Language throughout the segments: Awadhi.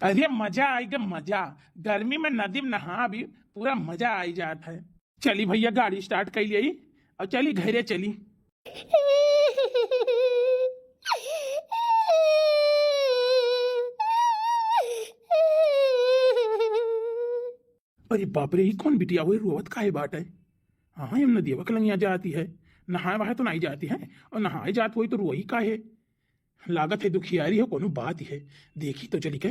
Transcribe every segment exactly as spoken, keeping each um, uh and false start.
अरे मजा आइगा मजा, गर्मी में नदी में नहा भी पूरा मजा आई जात है। चली भैया गाड़ी start कर लिया और चली घरे चली। अरे बाप रे, ई कौन बिटिया हुई, रोवत काहे बाटे? हाँ, हम नदिया के लंगिया जाती है, नहाए वहाए तो नहीं जाती है, और नहाए जात हुई तो रोई काहे? लागत है दुखियारी है, कोनो बात है, देखी तो चली के।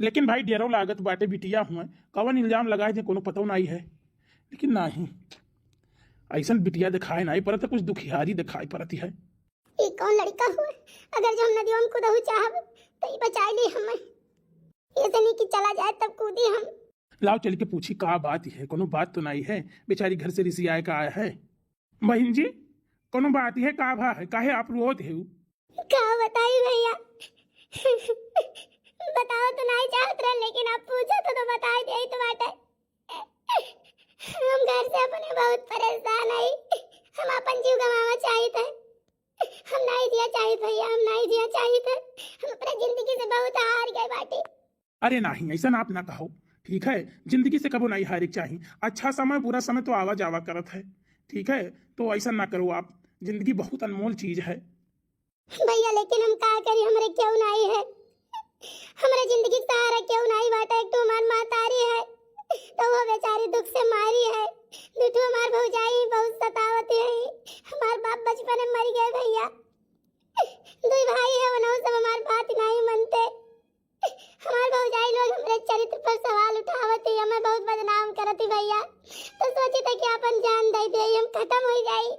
लेकिन भाई डेरो लागत बाटे, बिटिया हुए, कवन इल्जाम लगाए दे, कोनो पतो नहीं है। लेकिन नहीं, ऐसन बिटिया दिखाए नहीं पड़त, कुछ दुखियारी दिखाई पड़ती है। ई कौन लड़का हुए, अगर जो हम नदियों में कूदहु चाहब तो ई बचाई ली हमें। ये से नहीं कि चला जाए तब कूदी हम। लाओ चल के पूछी का बात है, कोनो बात तो नहीं है, बेचारी घर से रिसियाए का आया है। बहन जी, कोनो बात है का भा है, काहे आप रोत है? का बताई भैया, बताओ तो नहीं चाहत रहे, लेकिन आप पूछो तो, तो बताई दे तो बाटे। हम घर से अपने बहुत परेशान है, हम अपन जीव गंवावा चाहित है, हम नहीं जिया चाहित भैया, हम नहीं जिया चाहित है, हम अपने जिंदगी से बहुत हार गए बाटी। अरे नहीं, ऐसा आप ना कहो, ठीक है? जिंदगी से कबो नहीं हारे के चाही। अच्छा समय, बुरा समय तो आवा जावा करत है, ठीक है? तो ऐसा ना करो आप, जिंदगी बहुत अनमोल चीज है। भैया, लेकिन हम का करी, हमरे केहू नाई है, हमरे जिंदगी के सहारा केहू नाई बाटे। एक ठो हमार महतारी है, तो वो बेचारी दुख से मारी है, दू ठो हमार भौजाई बहुत सतावती है, हमार बाप बचपन में मर गए भैया, दुई भाई है, उन्हों सब हमार बात नहीं मनते। हमार भौजाई लोग हमरे चरित्र पर सवाल उठावत ही, हमें बहुत बदनाम करत ही भैया। तो सोची था कि अपन जान दे दे, हम खत्म हो जाई।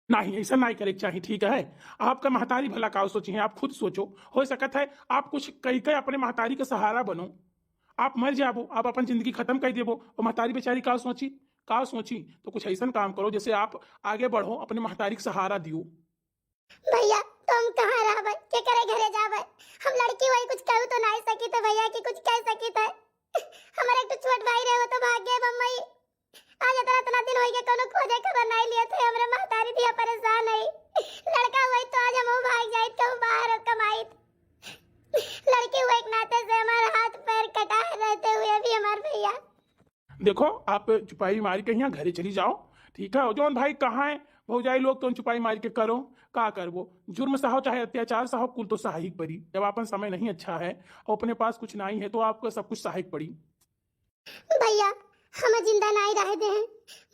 नहीं, ऐसा नहीं करे के चाही, ठीक है? आपका महतारी भला का सोची है, आप खुद सोचो। हो सकत है आप कुछ कई के अपने महतारी का सहारा बनो, आप मर जाबो, आप अपन जिंदगी खत्म कर देबो, और महतारी बेचारी का सोची, का सोची? तो कुछ ऐसा काम करो जैसे आप आगे बढ़ो, अपने महतारी का सहारा दियो। भैया, तो हम कहाँ रहबे, केकरे घरे जाबे? हम लड़की वही कुछ कहू तो नहीं सकी थे भैया कि कुछ कह सकी थे। हमारे एक ठो छोट भाई रहे, वो तो भाग गए बम्बई। आज इतना, इतना दिन हो गया, कोनो खोजे खबर नहीं लिए थे। हमरे महतारी दिया परेशान है, लड़का हुआ तो आज हम भाग जाइत, कहूँ बाहर हो कमाइत। लड़की हुआ एक नाते से हमारे हाथ पैर कटा है, रहते हुए भी हमारे भैया। देखो, आप चुपाई मारी के यहाँ घरे चली जाओ, ठीक है? और जौन भाई कहाँ है भौजाई लोग, तो चुपाई मारी के करो, का करबो? जुर्म सहो चाहे अत्याचार सहो, कुल तो सहाइक पड़ी। जब आपन समय नहीं अच्छा है और अपने पास कुछ नहीं है, तो आपको सब कुछ सहाइक पड़ी। भैया, हम जिंदा नहीं रह दे हैं,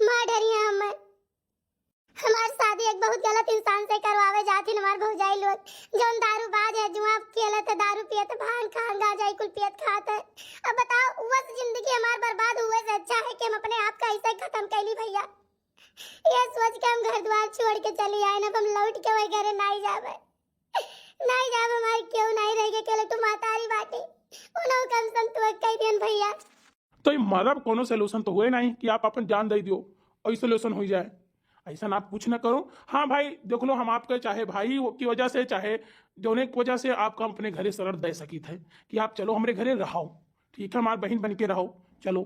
मार डरिया हम। हमार शादी एक बहुत गलत इंसान से करवावे जात ही हमार भौजाई लोग, जौन दारूबाज है, जुआ खेलत है, दारू पियत, भांग खांग गांजा ई कुल पियत खात है। अब बताओ, उस जिंदगी हमार बर्बाद हुए से अच्छा है कि हम अपने आप का ऐसे खत्म कैली भैया। ये सोच के हम घर द्वार छोड़ के चली आए, अब हम लौट के वही घरे नहीं जावे, नहीं जावे, हमार केहू नहीं रह गए, केवल तू महतारी बाटी, उन्हों कम संतोष कह दियन भैया। तो ये मरब कोनो solution तो हुए नहीं कि आप अपन जान दे दियो और solution हो जाए। ऐसा ना आप कुछ ना करो। हाँ भाई, देख लो, हम आपके चाहे भाई की वजह से, चाहे जौने की वजह से आपका अपने घरे शरण दे सकित है कि आप चलो हमरे घरे रहो, ठीक है, हमार बहन बन के रहो। चलो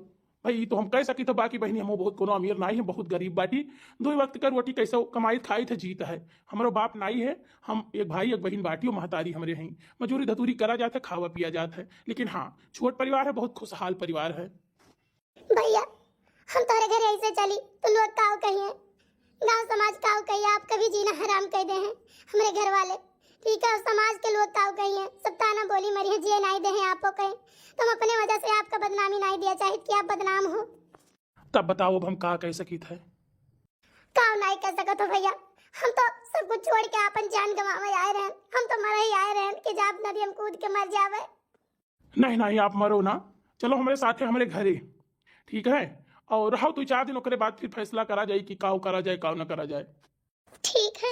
भाई, ई तो हम कह सकित है, बाकी बहनी हम बहुत कोनो अमीर नाई है, बहुत गरीब बाटी, दो वक्त का रोटी कैसे कमाई खाई थे जीत है। हमरो बाप नाई है, हम एक भाई एक बहन बाटी और महतारी हमरे हैं, मजूरी धतूरी करा जात है, खावा पिया जात है। लेकिन हाँ, छोट परिवार है, बहुत खुशहाल परिवार है। भैया, हम तोहरे घरे ऐसे चली तो लोग काव कहिए, गांव समाज काव कहिए, आपका भी जीना हराम कर दे हैं हमरे घर वाले, ठीक है? और समाज के लोग काव कहिए, सब ताना बोली मरी है, जिए नहीं दे हैं आपो कहे, तो हम अपने वजह से आपका बदनामी नहीं दिया चाहित कि आप बदनाम हो। तब बताओ, अब हम का कह सकित है? काव नहीं कह सकत हो भैया, हम तो सब कुछ छोड़ के अपन जान गंवावे आए रहन, हम तो मरे ही आए रहन कि जाब नदी हम कूद के मर जावे। नहीं, नहीं, आप मरो ना, चलो हमरे साथे, हमरे घरे, ठीक है? और रहो दो चार दिन, ओकरे बाद फिर फैसला करा जाए कि काव करा जाए, काव ना करा जाए। ठीक है।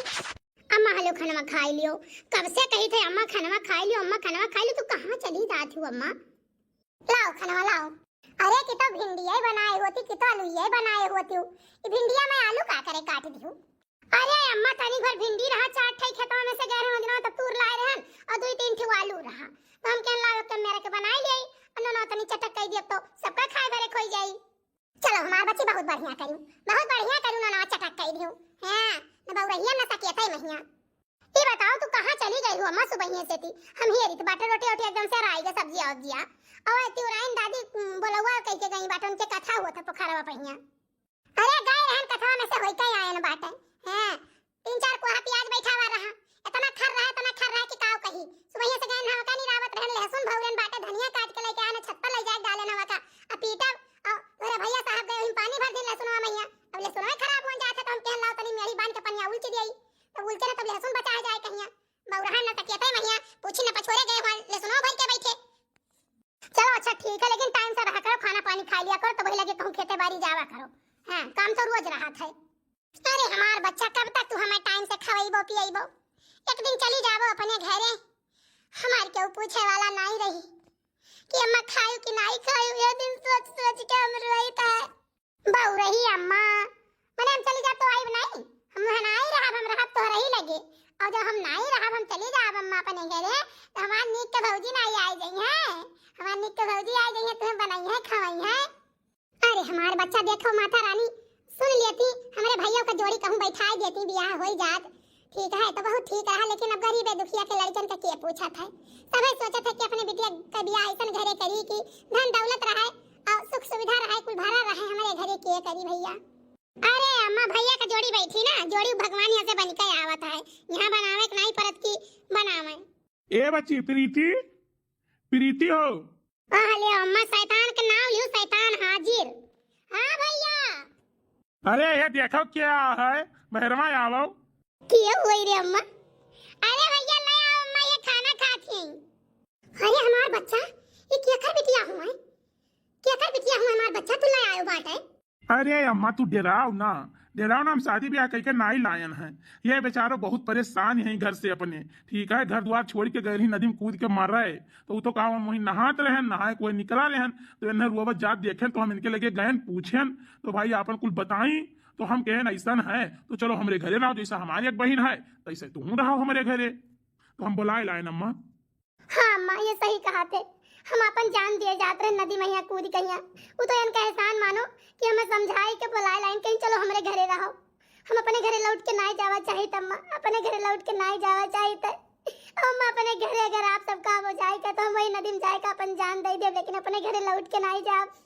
अम्मा, हलो, खनवा खाई लियो। कब से कही थे, "अम्मा, खनवा खाई लियो, अम्मा, खनवा खाई लियो।" तू कहाँ चली जात हो, अम्मा? लाओ खनवा, लाओ। अरे, कि तो भिंडिया बनाए होती, कि तो आलूये बनाए होती। ई भिंडिया में आलू का करे काट दियो? अरे अम्मा, तनी भर भिंडी रहा, चार ठे खेतवा में से गए रहन, तब तूर लाए रहन, और दुई तीन ठे आलू रहा, तो हम कहन लागब कि मेरे के बनाई ले, और नोनो तनी चटक कई दियब तो सबका खाए भरे खोई जाई। चलो हमार बच्ची, बहुत बढ़िया करू, बहुत बढ़िया करू, नोनो चटक कई दियो। हाँ, न बउरहिया न सकेतई महिया। ई बताओ, तू कहाँ चली गई हो अम्मा सुबहिये से थी? हम ही अरित बाटे रोटी ओटी एकदम से राई के सब्जिया उब्जिया। और तिउराइन दादी, उम, बोलौआ कह के गई बाटे, उनके कथा हुआ था पोखरवा पहिया। अरे गए रहन कथवा में से होई के आयन बाटे। हैं, तीन चार कोहा प्याज बैठावा रहा, इतना खर रहा, इतना खर रहा कि काव कही। सुबहिये से गए नहावा का निरावत रहन, लहसुन भौरन बाटे, धनिया काट के लेके आने छत पर ले जाए डाले नवा का। आ पीटब, और तोरे भैया साहब गए वहीं पानी भर दिन लहसुनवा मैया। अब लहसुनवा खराब हो जात है तो हम कहन लाओ तनी मेरी बांध के पनिया उलच दिया, तब उलचे ना तब लहसुन बचा जाए कहिया। बौरहा न तकियते मैया, पूछी न पछोरे गए हुआ लहसुनवा भर के बैठे। चलो अच्छा ठीक है, लेकिन टाइम से रहा करो, खाना पानी खा लिया करो, तो वही लगे कहूँ खेते बाड़ी जावा करो। हाँ, काम तो रोज रहा था। अरे हमार बच्चा, कब तक तू हमें टाइम से खवैबो पियैबो? एक दिन चली जाबो अपने घरे, हमार केहू पूछे वाला नाई रही कि अम्मा खायू कि नाई खायू। ये दिन सोच सोच के हम रोई था। बौरही अम्मा, मने हम चली जाब तो आइब नाई, हम वहाँ नाई रहब, हम रहब तोहरही लगे। और जब हम नाई रहब, हम चली जाब अम्मा अपने घरे, तो हमार नीक के भौजी नाई आई जइहैं, हमार नीक के भौजी आई जइहैं, तुम्हें बनइहैं खवइहैं। अरे हमार बच्चा, देखो माता रानी, सुन लेती, हमरे भैया का जोड़ी कहूँ बैठाई देती, बियाह होई जात, ठीक है तो बहुत ठीक रहा, लेकिन अब गरीब है दुखिया के लड़कन का के पूछत है? सभे सोचत है कि अपने बिटिया का बियाह ऐसन घरे करी कि धन दौलत रहे और सुख सुविधा रहे, कुल भरा रहे, हमरे घरे के करी भैया? अरे अम्मा, भैया का जोड़ी बैठी ना, जोड़ी भगवान यहाँ से बन के आवत है, यहाँ बनावे के नहीं परत की बनावे। ए बच्ची प्रीति, प्रीति हो। अहले अम्मा, शैतान के नाम लियो, शैतान हाजिर। हाँ भैया। अरे ये देखो क्या है, बहरवा आवो। के हुई रे अम्मा? अरे भैया ले आओ अम्मा, ये खाना खात ही। अरे हमार बच्चा, ये केकर बिटिया हुआ है? केकर बिटिया हुआ हमार बच्चा, तू ले आयो बाटे? अरे अम्मा, तू डेराव ना, डेराव ना, हम शादी ब्याह कइके नाई लायन हैं। ये बेचारो बहुत परेशान हैं घर से अपने, ठीक है, घर द्वार छोड़ के गए रही, नदी में कूद के मर रहे, तो वो तो कहा हम वहीं नहात रहन, नहाए कोई निकला रहन, तो इन्हें रोवत जात देखेन, तो हम इनके लगे गयन, पूछेन, तो भाई आपन कुल बताई, तो हम कहेन ऐसन है, तो चलो हमरे घरे रहो, जैसा हमारी एक बहिन है, तैसे तू रहो हमरे घरे। तो हम बुलाए लायन अम्मा। हाँ अम्मा, ये सही कहा थे। हम अपन जान दिए जात रहे नदी में यहाँ कूद के यहाँ। वो तो इनका एहसान मानो कि हमें समझाई के बुलाए लाइन कहीं, चलो हमरे घरे रहो। हम अपने घरे लौट के नाई जावा चाहित अम्मा, अपने घरे लौट के नाई जावा चाहित है। अम्मा अपने घरे अगर आप सब काम हो जाए का तो हम वही नदी में जाए का अपन जान दे देब, लेकिन अपने घरे लौट के नाई जाब।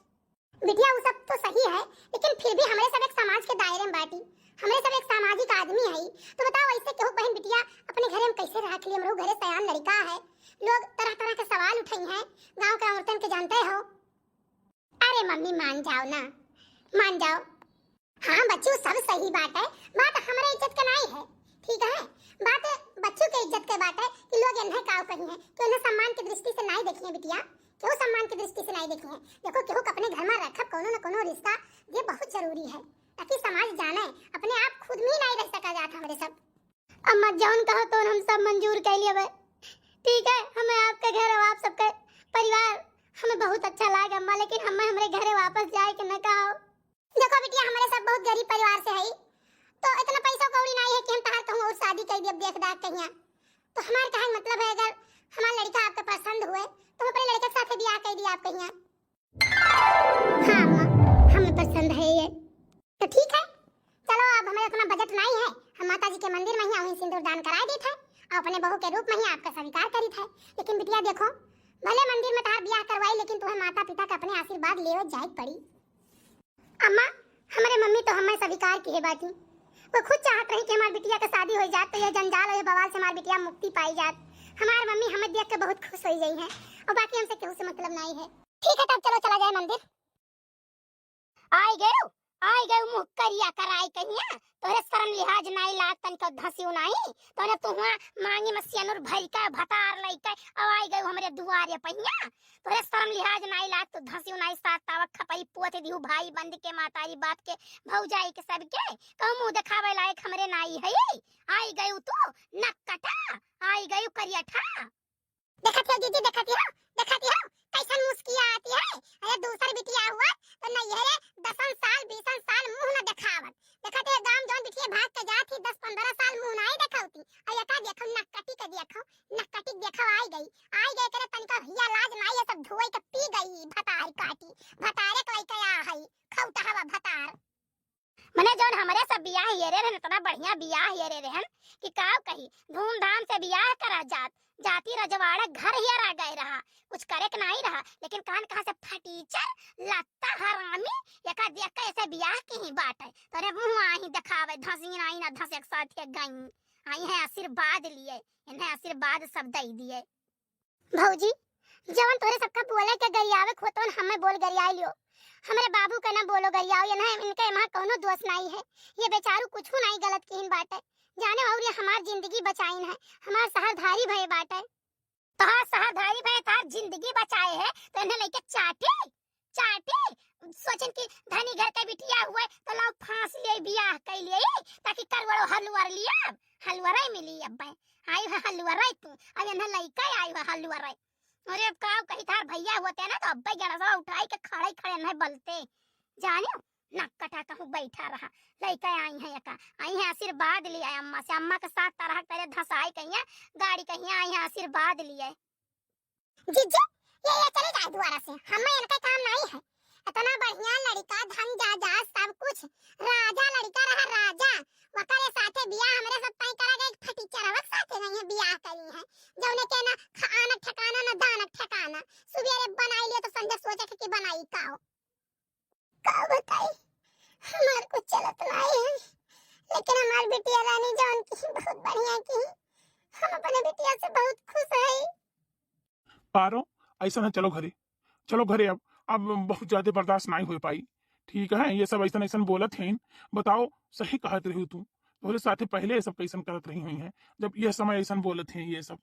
बिटिया, वो सब तो सही है, लेकिन फिर भी हमरे सब एक समाज के दायरे में बाटी, हमरे सब एक सामाजिक आदमी है। तो बताओ, ऐसे केहू बहन बिटिया अपने घरे में कैसे रख ली? हमरो घरे सयान लड़का है, लोग तरह तरह के सवाल उठाई हैं, गांव के औरतन के जानते हो। अरे मम्मी, मान जाओ ना, मान जाओ। हाँ बच्चू, सब सही बात है, बात हमरे इज्जत के नाई है, ठीक है, बात बच्चू के इज्जत के बात है कि लोग इन्हें काव कही हैं, कि उन्हें सम्मान की दृष्टि से नाई देखिए बिटिया। केहू सम्मान की दृष्टि से नाई देखिए। देखो, केहू के अपने घर में रखब, कोनो न कोनो रिश्ता, ये बहुत जरूरी है, ताकि समाज जाने। अपने आप खुद में ही नाई रह सका जात हमरे सब। अम्मा, जौन कहो तो हम सब मंजूर कर लिया बे। ठीक है, हमें आपके घर और आप सबके परिवार हमें बहुत अच्छा लागे अम्मा, लेकिन हमें हमरे घरे वापस जाए के न कहो। देखो बिटिया, हमरे सब बहुत गरीब परिवार से हई, तो इतना पैसा कौड़ी नाई है कि हम तहार कहूँ और शादी कर दियब देख दाख कहिया। तो हमार कहे के मतलब है, अगर हमार लड़का आपके पसंद हुए, तो हम अपने लड़के के साथे बियाह कर दिया आप कहिया। हाँ अम्मा, हमें पसंद है ये। तो ठीक है, चलो अब हमें उतना बजट नाई है, हम माता जी के मंदिर में ही वहीं सिंदूर दान कराए देत है और अपने बहू के रूप में ही आपका स्वीकार करीत है। लेकिन बिटिया देखो, भले मंदिर में तहार बियाह करवाई, लेकिन तुम्हें माता पिता का अपने आशीर्वाद लेवे जाए के पड़ी। अम्मा, हमरे मम्मी तो हमें स्वीकार किहे बाटी। वो खुद चाहत रही कि हमार बिटिया के शादी हो जात, तो ये जंजाल और ये बवाल से हमार बिटिया मुक्ति पाई जात। हमार मम्मी हमें देख के बहुत खुश हो गई हैं और बाकी हमसे केहू से मतलब नहीं है। ठीक है, तब चलो चला जाए मंदिर। आई गयो, आई गयो मुँह करिया कराई कहिया। तोरे शर्म लिहाज नाई लाग तनिको धसियो नाई। तोरे तुहुआ मांगी में सेनुर भरी का भतार लइके अब आई गयो हमरे दुआरे पहिया। तोरे शर्म लिहाज नाई लाग, तू धसियो नाई सात तावक खपई पोत दिहु भाई बंद के, मातारी बाप के, भौजाई के सबके। कहूँ मुँह देखावे लायक हमरे नाई है। आई गयो तू नक्कटा, आई गयो करियठा। देखत हो दीदी, देखत हो, देखत हो, कैसन मुस्किया आती है। अरे दूसर बिटिया हुआ तो नैहरे दसन साल, बीसन साल मुंह न देखावत। देखत हो गांव जौन बिटिया भाग के जात ही, दस पन्द्रह साल मुंह नाई देखावती। और एका देखो नक्कटी के देखो, नक्कटी के देखो आई गई, आई गई करे तनिका हिया लाज नाई है, सब धोई के पी गई। भतार काटी, भतारे के लइके आ हई, खौटा हवा भतार। मने जौन हमरे सब बियाह हेरे रहन, इतना बढ़िया बियाह हेरे रहन कि काव कही, धूमधाम से बियाह करा जात, जाति रजवाड़ा घर हेरा गए रहा, कुछ करे के नाई रहा, लेकिन कान कहाँ से फटीचर, लत्ता हरामी, एका देख के ऐसे बियाह की ही बात है। तोरे मुँह आई देखावे, धसी आई ना धसे के साथ ये गई, आई है आशीर्वाद लिए, इन्हें आशीर्वाद सब दे दिए। भौजी, जवन तोरे सबका बोले के गरियावे के होत, तवन हमें बोल गरियाई लियो। हमरे बाबू के ना बोलो गरियाओ, इन्हें, इनके एमा कौनो दोष नाई है। ये बेचारू कुछू नाई गलत किहिन बाटे। जाने और ये हमार जिंदगी बचाइन है, हमार सहरधारी भये बाटे। तोहार सहरधारी भये, तोहार जिंदगी बचाए है, तो इन्हें लेके चाटी, चाटी। सोचिन कि धनी घर के बिटिया हुए, तो लाओ फांस लिए, बियाह कर लिए, ताकि करवड़ो हलवर लिया, हलवरे मिली अब। आई है हलवरे तू, अब इन्हें लइका आई है हलवरे। अरे अब का कही, थार भैया होते ना, तो अब्बे गणसवा उठाई के खड़े खड़े नहीं बलते, जानियो, नक कटा कहूँ बैठा रहा। लइका आई है एका, आई है आशीर्वाद लिए अम्मा से, अम्मा के साथ तरह करे धसाई कहिया, गाड़ी कहिया आई है आशीर्वाद लिए। जीजी, ये, ये चले जाए दुआरा से, हमें इनका काम नहीं है। इतना बढ़िया लड़का, धन जायदाद सब कुछ, राजा लड़का रहा राजा, वकरे साथे बियाह हमरे सब तय करा गए, फटीचरवा के साथे नहीं है बियाह करी है, जौने के ना खाना ठिकाना ना दाना ठिकाना, सुबेरे बनाई लियो तो संझा सोचे के कि बनाई का हो। का बताई, हमार कुछ चलत नहीं है, लेकिन हमार बिटिया रानी जौन की बहुत बढ़िया की, हम अपने बिटिया से बहुत खुश है। पारो, ऐसा ना, चलो घरे, चलो घरे। अब अब बहुत ज्यादा बर्दाश्त नहीं हो पाई। ठीक है, ये सब ऐसा ऐसा बोलत हैं, बताओ, सही कहत रही तू, तोहरे साथे पहले ये सब कैसन करत रही हुई हैं, जब यह समय ऐसा बोलत हैं ये सब।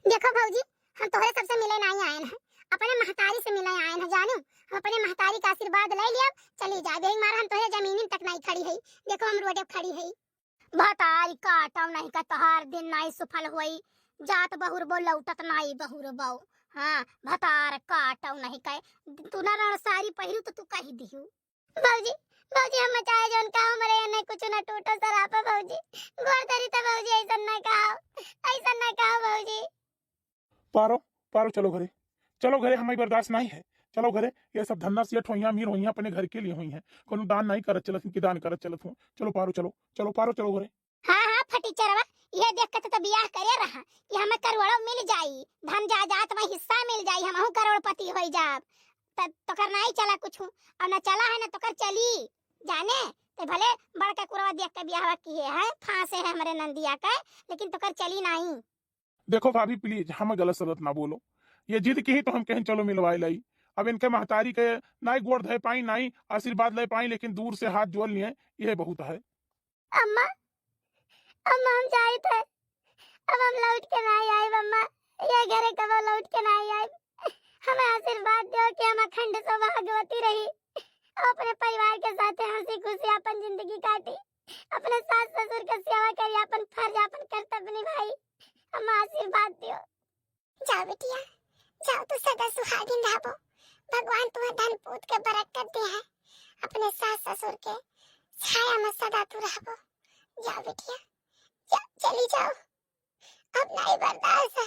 देखो भौजी, हम तोहरे सबसे मिले नहीं आए हैं, अपने महतारी से मिले आए हैं, जानो, हम अपने महतारी का आशीर्वाद ले लिया, चली जाए, यही मारा हम तोहरे जमीन तक नहीं खड़ी है। देखो हम रोडे खड़ी है। भतार काटव नहीं का तोहार दिन नाई सुफल होई, जात बहुरबो लौटत नाई बहुरबो। हाँ, भतार काटव नहीं का, तू ना रण साड़ी पहिरू तो तू कही दिहू। भौजी, भौजी, हम चाहे जौन का हमरे यहाँ नहीं कुछ ना टूटो सरापा भौजी, गोर धरी तो भौजी ऐसा ना कहो, ऐसा ना कहो भौजी। पारो, पारो, चलो घरे, चलो घरे, हमें बर्दाश्त नहीं है। चलो घरे, ये सब धन्ना सेठ होइया, अमीर होइया, अपने घर के लिए हुई हैं, कोनो दान नहीं करत चलत कि दान करत चलत हूँ। चलो पारो, चलो, चलो पारो, चलो घरे। हाँ, हाँ, फटीचरवा, ये देख के तो, तो बियाह करे रहा कि हमें करोड़ों मिल जाई, धन जायदाद में हिस्सा मिल जाई, हमहू करोड़पति होई जाब। त तोकर नहीं चला कुछ, और न चला है न तोकर चली, जाने, ते भले बड़का कुरवा देख के बियाहवा किए है, फांसे है हमरे नंदिया के, लेकिन तोकर चली नहीं। देखो भाभी, please, हम गलत सलत ना बोलो। ये जिद की ही तो हम कहें चलो मिलवाए लाई। अब इनके महतारी के नाई गोड़ धे पाई, नाई आशीर्वाद ले पाई, लेकिन दूर से हाथ जोड़ लिए, यह बहुत है। अम्मा, अम्मा, हम जाइत है, अब हम लौट के नाई आइब अम्मा, ये घरे कबो लौट के नाई आइब। हमें आशीर्वाद दो कि हम अखंड सौभाग्यवती रही, अपने परिवार के साथ हंसी खुशी अपन जिंदगी काटी, अपने सास ससुर के सेवा करी, अपन फर्ज, अपन कर्तव्य निभाई। अम्मा, आशीर्वाद दियो। जाओ बिटिया, जाओ, तू सदा सुहागिन रहबो। भगवान तुम्हें धन पूत के बरकत दे है, अपने सास ससुर के छाया में सदा तू रहबो। जाओ बिटिया, जा, चली जाओ, अब नहीं बर्दाश्त है।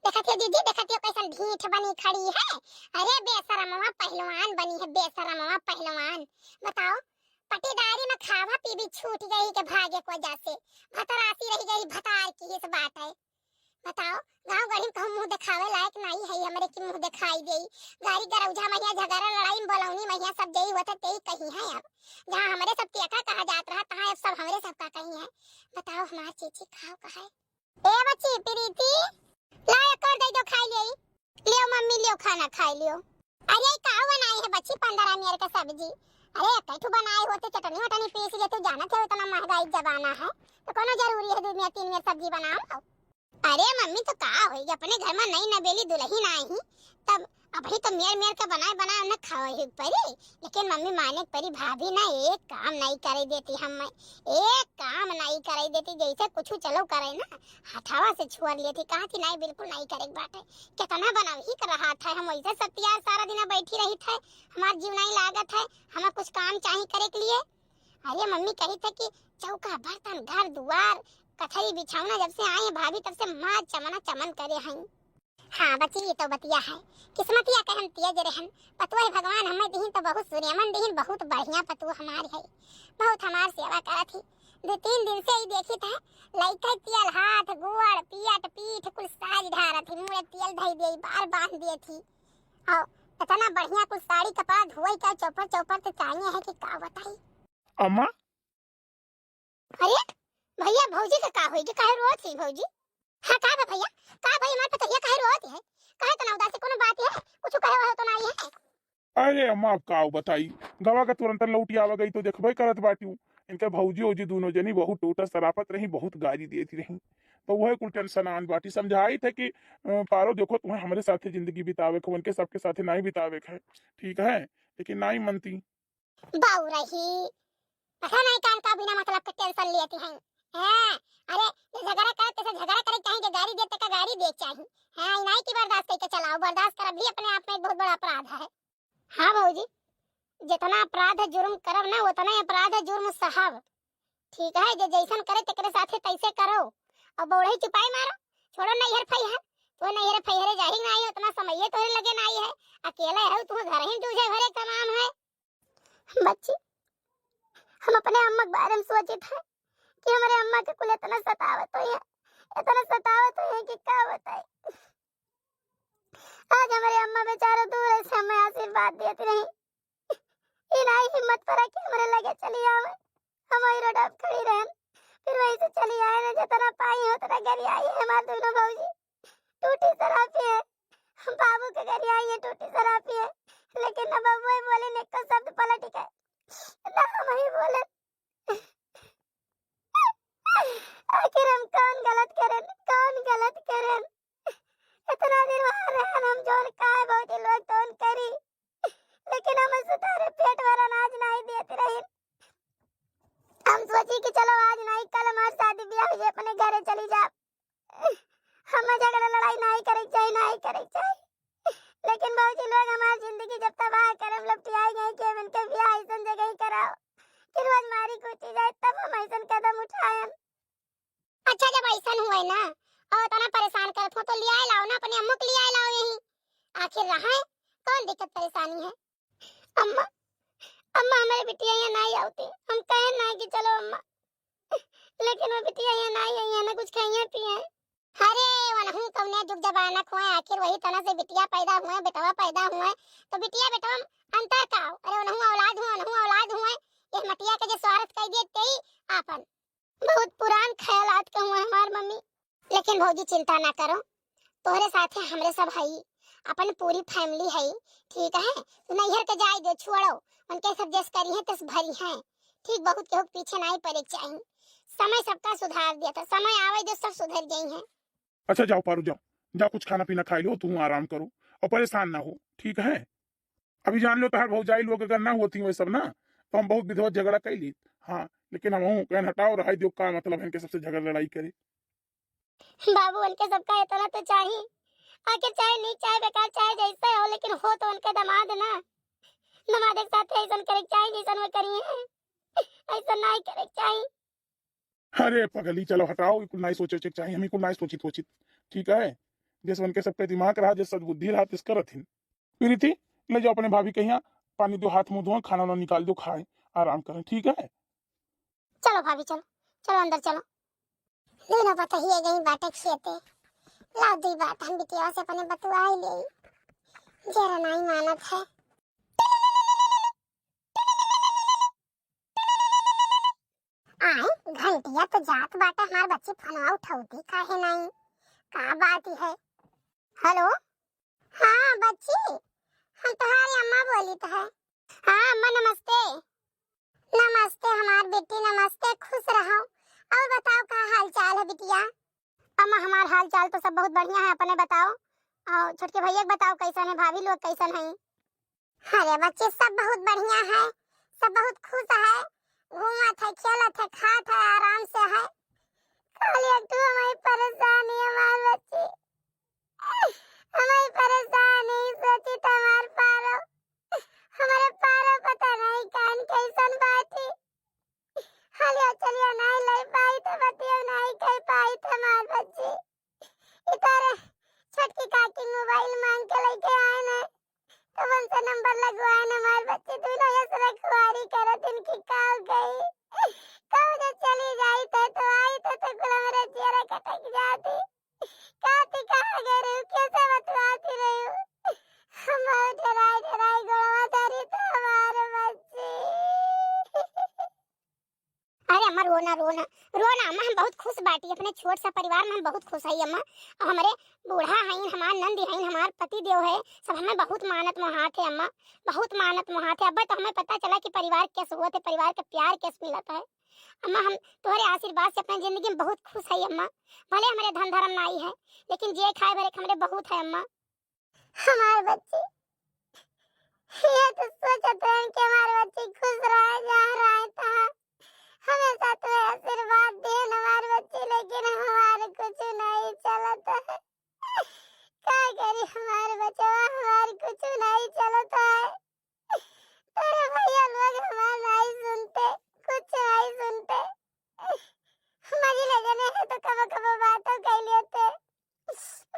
देखत हो दीदी, देखत हो कैसन ढीठ बनी खड़ी है। अरे बेशरमवा पहलवान बनी है, बेशरमवा पहलवान। बताओ, पटीदारी में खावा पीवी छूट गई के भागे को वजह से, भतरासी रह गई, भतार की इस बात है। बताओ, गाँव गढ़ी में कहूँ मुँह देखावे लायक नाई है हमरे की मुँह देखाई देई। गाड़ी गरौजा महिया, झगड़ा लड़ाई में बोलौनी महिया, सब जेई होते तेई कही है। अब जहाँ हमरे सब तेका कहा जात रहा, तहाँ अब सब हमरे सब का कही है। बताओ हमार चीची खाओ का है। ए बच्ची प्रीति, ला एक और दे दो खाई ले। लियो मम्मी, लियो खाना खाई लियो। अरे का बनाई है बच्ची, पंद्रह मियर का सब्जी। अरे एक ठो बनाए होते, चटनी वटनी पीस लेते, जानत है इतना महंगाई जमाना है, तो कोनो जरूरी है दो मियर तीन मियर सब्जी बनाओ। अरे मम्मी, तो का होई, अपने घर में नई नबेली दुल्हन आई, तब अबही तो मेर मेर के बनाए बनाए उन्हें खावे ही परी, लेकिन मम्मी माने के परी, भाभी ना एक काम नहीं करे देती, हम एक काम नहीं करे देती, जैसे कुछ चलो करे ना, हथावा से छुअर लेती, कहा थी नहीं, बिल्कुल नहीं करे के बाटे, कितना बनावे ही कर रहा था, हम वैसे सब तैयार सारा दिन बैठी रही थे, हमार जीव नहीं लागत है, हमें कुछ काम चाही करे के लिए। अरे मम्मी कही थे कि चौका बर्तन घर दुआर कथरी बिछौना जब से आई है भाभी तब से माँ चमना चमन करे हैं। हाँ बच्ची, ई तो बतिया है। किस्मतिया के हम तेज रहन, पतोह भगवान हमें दिहिन तो बहुत सुरेमन दिहिन, बहुत बढ़िया पतोह हमार है, बहुत हमार सेवा करत ही। दो तीन दिन से ही देखित है, लइके तेल हाथ, गोड़, पियट, पीठ कुल साज ढारत ही, मुड़े तेल धई दिए, बार बांध दिए थी। और इतना बढ़िया कुल साड़ी कपड़ा धोई के चौपर चौपर तो चाहिए है कि का बताई। अम्मा, अरे भैया, भौजी के का होई? काहे रोत ही भौजी? हाँ, का बा भैया? का भाई, हमार पतोहिया काहे रोत है? काहे तना उदास है? कोनो बात है? कुछ कहे हो तो नहीं है? अरे अम्मा, अब का बताई, गवा के तुरंत लौटी आवा गई तो देखबे करत बाटियो। इनके भौजी औजी दोनों जनी बहुत टूटा सरापत रही, बहुत गारी देती रही। तो वह कुल टेंशन आन बाटी, समझाई थे कि अ, पारो देखो, तुम्हें हमरे साथे जिंदगी बितावे के, उनके सबके साथे नहीं बितावे के है, ठीक है, लेकिन नहीं मनती। बाऊ रही, पता नहीं कान का बिना मतलब के टेंशन लेती हैं। हाँ, अरे, जे झगड़ा करे, तैसे झगड़ा करे चाही, जे गारी दे, तेका गारी दे चाही। हाँ, ई नहीं कि बर्दाश्त करके चलाओ, बर्दाश्त करब भी अपने आप में एक बहुत बड़ा अपराध है। हाँ भौजी, जितना अपराध जुर्म करब ना, उतना ही अपराध जुर्म सहब। ठीक है, जे जैसन करे, तेकरे साथे तैसे करो। और बौड़ही चुपाई मारो, छोड़ो नैहर फैहर। तो नैहर फैहरे जाही नहीं, उतना समय तोहरे लगे नहीं है। अकेले है, तू घर ही जूझे भरे तमाम है। बच्ची, हम अपने अम्मा के बारे में सोचित है कि हमारे अम्मा के कुल इतना सतावत होई है, इतना सतावत होई है कि का बताई। आज हमारे अम्मा बेचारा दूर से हमें आशीर्वाद देती रही, ई नाई हिम्मत परा कि हमारे लगे चली आवे। हम वही रोड पे खड़ी रहन, फिर वहीं से चली आए ना, जितना पाई उतना गरियाई है हमारे दोनों भौजी। टूटी शराबी है, बाबू के गरियाई है, टूटी शराबी है, लेकिन ना बबुआ बोले, ने को शब्द पलट के ना हम ही बोले। आखिर हम कौन गलत करेन, कौन गलत करेन? इतना दिन वहाँ रहन हम, जौन काहे बहुत ही लोग तौन करी, लेकिन हम सुधारे पेट भर अनाज नहीं देत रही। हम सोची कि चलो आज नहीं, कल हमार शादी ब्याह हुई, अपने घरे चली जा। हमें झगड़ा लड़ाई नहीं करे के चाही, नहीं करे के चाही। लेकिन भौजी लोग हमार जिंदगी जब तबाह करब लपटियाई गई कि हम इनके ब्याह ऐसन जगह ही कराओ कि रोज मारी कूटी जाए, तब हम ऐसन कदम उठाएन। अच्छा, जब ऐसन हुए ना और इतना परेशान करत हो तो ले आए लाओ ना, अपने अम्मू के ले आए लाओ यहीं। आखिर रहा है, कौन दिक्कत परेशानी है? अम्मा, अम्मा, हमारे बिटिया यहाँ नहीं आवती, हम कहे ना कि चलो अम्मा, लेकिन वो बिटिया यहाँ नहीं आई है ना, कुछ खाइए पिए। अरे, वनहू कौने जुग जमाना खुए, आखिर वही तना से बिटिया पैदा हुए, बेटवा पैदा हुए, तो बिटिया बेटवा में अंतर का हो? अरे, वनहू औलाद हुए, वनहू औलाद हुए, ये मटिया के जे स्वार्थ कह दिए, तेई आपन। बहुत पुरान ख्यालात के हुए हमार मम्मी। लेकिन भौजी, चिंता ना करो, तोहरे साथे हमरे सब हई, अपन पूरी family हई, ठीक है? तू नैहर के जाए दे, छोड़ो, उनके सब जस करी हैं, तस भरी हैं, ठीक? बहुत केहू के पीछे नहीं पड़े के चाही, समय सबका सुधार दिया था, समय आवे दे, सब सुधर गई हैं। अच्छा, जाओ पारो, जाओ, जा कुछ खाना पीना खाई लो, तू आराम करो और परेशान ना हो, ठीक है? अभी जान लो, तोहार भौजाई लोग अगर ना होती वही सब ना, तो हम बहुत विधवा झगड़ा कर ली। हाँ, लेकिन हम हूँ कहन हटाओ, रहाई दियो, का मतलब है इनके सबसे झगड़ा लड़ाई करे? बाबू, उनके सबका इतना तो चाही, आखिर चाहे नीक, चाहे बेकार, चाहे जैसे हो, लेकिन हो तो उनके दामाद ना। दामाद के साथ ऐसन करे के चाही, जैसन वो करी है, ऐसन नहीं करे के चाही। अरे पगली, चलो हटाओ, ई कुल नाई सोचे के चाही, हम ई कुल नाई सोचित होचित, ठीक है? जैसे उनके सबके दिमाग रहा, जैसे सद्बुद्धि रहा, तेस करत हिन। प्रीति, ले जाओ अपने भाभी के यहाँ, पानी दो, हाथ मुँह धोएं, खाना वाना निकाल दो, खाएं, आराम करें, ठीक है? चलो भाभी, चलो, चलो अंदर चलो। दोनों पतोहिए गई बाटे खेते, लाओ दुई बात हम बिटिया से अपने बतुआई ले, जरा नाई मानत है। आए, घंटिया तो जात बाटे, हमार बच्ची फोनवा उठौती काहे नाई? का बात है? हेलो, हाँ बच्ची, हम तोहारी अम्मा बोलित है। हाँ अम्मा, नमस्ते। नमस्ते हमार बेटी, नमस्ते, खुश रहो। और बताओ, का हाल चाल है बिटिया? अम्मा, हमार हाल चाल तो सब बहुत बढ़िया है, अपने बताओ। और छोटके भैया के बताओ, कैसन है, भाभी लोग कैसन है? अरे बच्ची, सब बहुत बढ़िया है, सब बहुत खुश है, घूमत है, खेलत है, खात है, आराम से है। खाली एक ठो हमारी परेशानी है हमार बच्ची, हमारी परेशानी सोची तो हमार पारो, हमारे पारो पता नहीं कान कैसन बाटी। हालिया चलिया नहीं ले पाई तो बतिया नहीं कह पाई तो हमार बच्ची। इधर छोटकी काकी लगवान हमार बच्ची, दुनो यस रखवारी करत इनकी काव गई। कहूँ जो चली जाइत है तो आइत है तो कुल हमरे जियरा कटक जाती। काती कहाँ गए रहू, कैसे बतवाती रहू? हम बहुत डराई डराई गोड़वा धरी तो हमार बच्ची। अरे अम्मा, रो ना, रो ना, रो ना अम्मा, हम बहुत खुश बाटी, अपने छोट सा परिवार में हम बहुत खुश हई अम्मा। और हमरे बूढ़ा हईन, हमार नंदी हईन, हमार पति देव है, सब हमें बहुत मानत मोहात है अम्मा, बहुत मानत मोहात है। अब तो हमें पता चला कि परिवार कैसे होत है, परिवार के प्यार कैसे मिलत है। अम्मा, हम तोहरे आशीर्वाद से अपने जिंदगी में बहुत खुश हई अम्मा। भले हमरे धन धर्म नाई है, लेकिन जे खाए भरे हमरे बहुत है अम्मा। हमार बच्ची, ये तो सोचत रहन कि हमार बच्ची खुश रहे, जहाँ रहे तहाँ। हमेशा तो आशीर्वाद देन हमार बच्ची, लेकिन हमार कुछ नहीं चलत है। का करी हमार बचवा, हमार कुछ नहीं चलत है। तोरे भैया लोग हमार नहीं सुनते, कुछ नहीं सुनते। मरी ले जने है तो कबो कबो बातों कह लेते।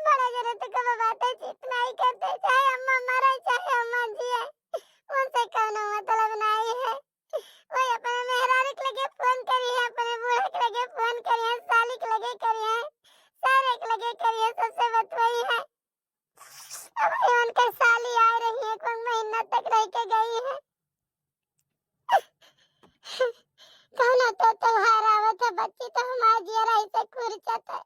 बड़ा जने तो कबो बातों चित नहीं करते, चाहे अम्मा मरे चाहे अम्मा जिए, उनसे कौनो मतलब नहीं है। वही अपने मेहरारू के लगे फोन करी है, अपने बूढ़ा के लगे फोन करी है, साली के लगे करी है, सारे के लगे करी है, सबसे बतवाई है। अब ये उनकर साली आए रही है, कोई महीना तक रह के गई है। कौनो तो त्योहार आवत है बच्ची, तो हमार जियरा ऐसे खुरचत है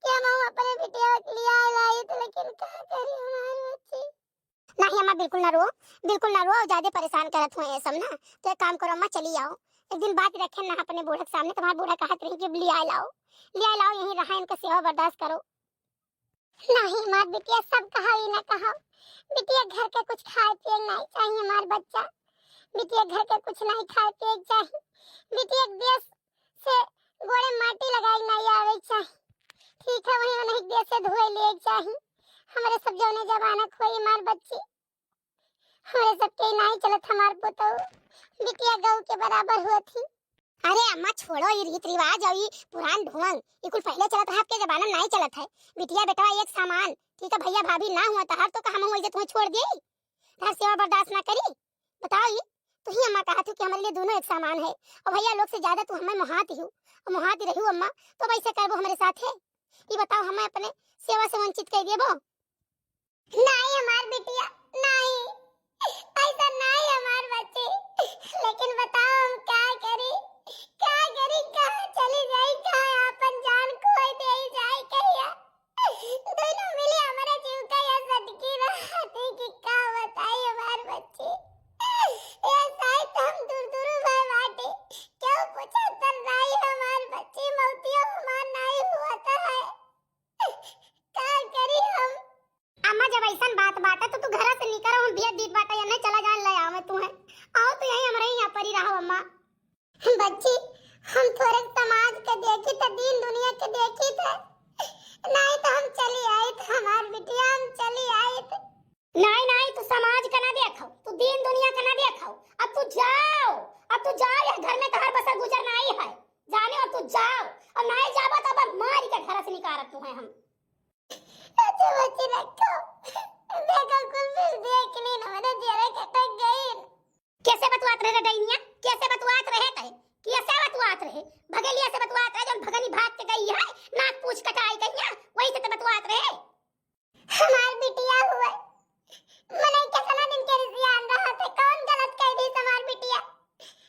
कि हम अपने बिटिया के लिए आए लाई तो, लेकिन का करी हमार बच्ची। नहीं अम्मा, बिल्कुल ना रो, बिल्कुल ना रो, ज्यादा परेशान करत हुए ये सब ना। तो एक काम करो अम्मा, चली आओ, एक दिन बात रखे ना अपने बूढ़ा के सामने, तुम्हारा बूढ़ा कहत रही कि लिया लाओ, लिया लाओ, यहीं रहा, इनका सेवा बर्दाश्त करो। नहीं मार बिटिया, सब कहा ही ना कहा। बिटिया घर के कुछ खाए पिए नहीं चाहिए मार बच्चा। बिटिया घर के कुछ नहीं खाए पिए चाहिए। बिटिया देश से गोड़े माटी लगाई नहीं आवे चाहिए। ठीक है, वही उन्हें देश से धोए ले चाहिए। हमारे सब जौने जमाना खोई मार बच्ची। हमरे सबके नाई चलत हमार पुतऊ, बिटिया गऊ के बराबर हुआ थी। अरे अम्मा छोड़ो, ये रीत रिवाज और ये पुरान ढोंग, ये कुल पहले चलत रहा, आपके जमाना में नाई चलत है। बिटिया बेटवा एक समान, ठीक है, भैया भाभी ना हुआ तहार तो का हम वही तुम्हें छोड़ दिए? तहार सेवा बर्दाश्त ना करी? बताओ ये, तू ही अम्मा कहा थी कि हमारे लिए दोनों एक समान है और भैया लोग से ज्यादा तू हमें मोहाती हो और मोहाती रही हो अम्मा, तो अब ऐसे करबो हमारे साथ है? ये बताओ, हमें अपने सेवा से वंचित कर देबो? नाई हमार बिटिया, नाई, ऐसा नाई हमार बच्ची। लेकिन बताओ हम का करी, का करी, कहाँ चली जाई, कहाँ आपन जान खोई दे जाई कहिया? दोनों मिली हमारे जीव का या सटकी रहती कि का बताई हमार बच्ची। ये साइत हम दूर दूर भय बाटी, क्यों पूछा तर नाई हमार बच्ची, मौतियो हमार नाई हुआ तो है। का करी हम? अम्मा, जब ऐसन बात बाटे तो तू घरा से निकरो, हम भेज दीत बाटे, या नहीं चला जान ले आवे तू है। आओ तो यही हमरे यहाँ परी रहो अम्मा। बच्ची, हम थोड़े समाज के देखी तो दीन दुनिया के देखी थे, नहीं तो हम चली आई थे, हमार बिटिया हम चली आई थे। नहीं, नहीं, तू समाज का ना देखो, तू दीन दुनिया का ना देखो। अब तू जाओ, अब तू जाओ, यह घर में तहार बसर गुजर नहीं है, जाने, अब तू जाओ, अब नहीं जाबो तो अब मारी के घर से निकारत तू है हम। अच्छा बच्ची रखो। देखो कुल फिर देख ली ना, मैंने जेरा कटक गई। कैसे बतवात रहे रे डैनिया? कैसे बतवात रहे तै? कैसे बतवात रहे? भगेलिया से बतवात रहे, जब भगनी भाग के गई है, नाक पूछ कटाई गई है, वही से तो बतवात रहे। हमार बिटिया हुए, मने कितना दिन के रिसियान रहा थे, कौन गलत कह दी हमार बिटिया?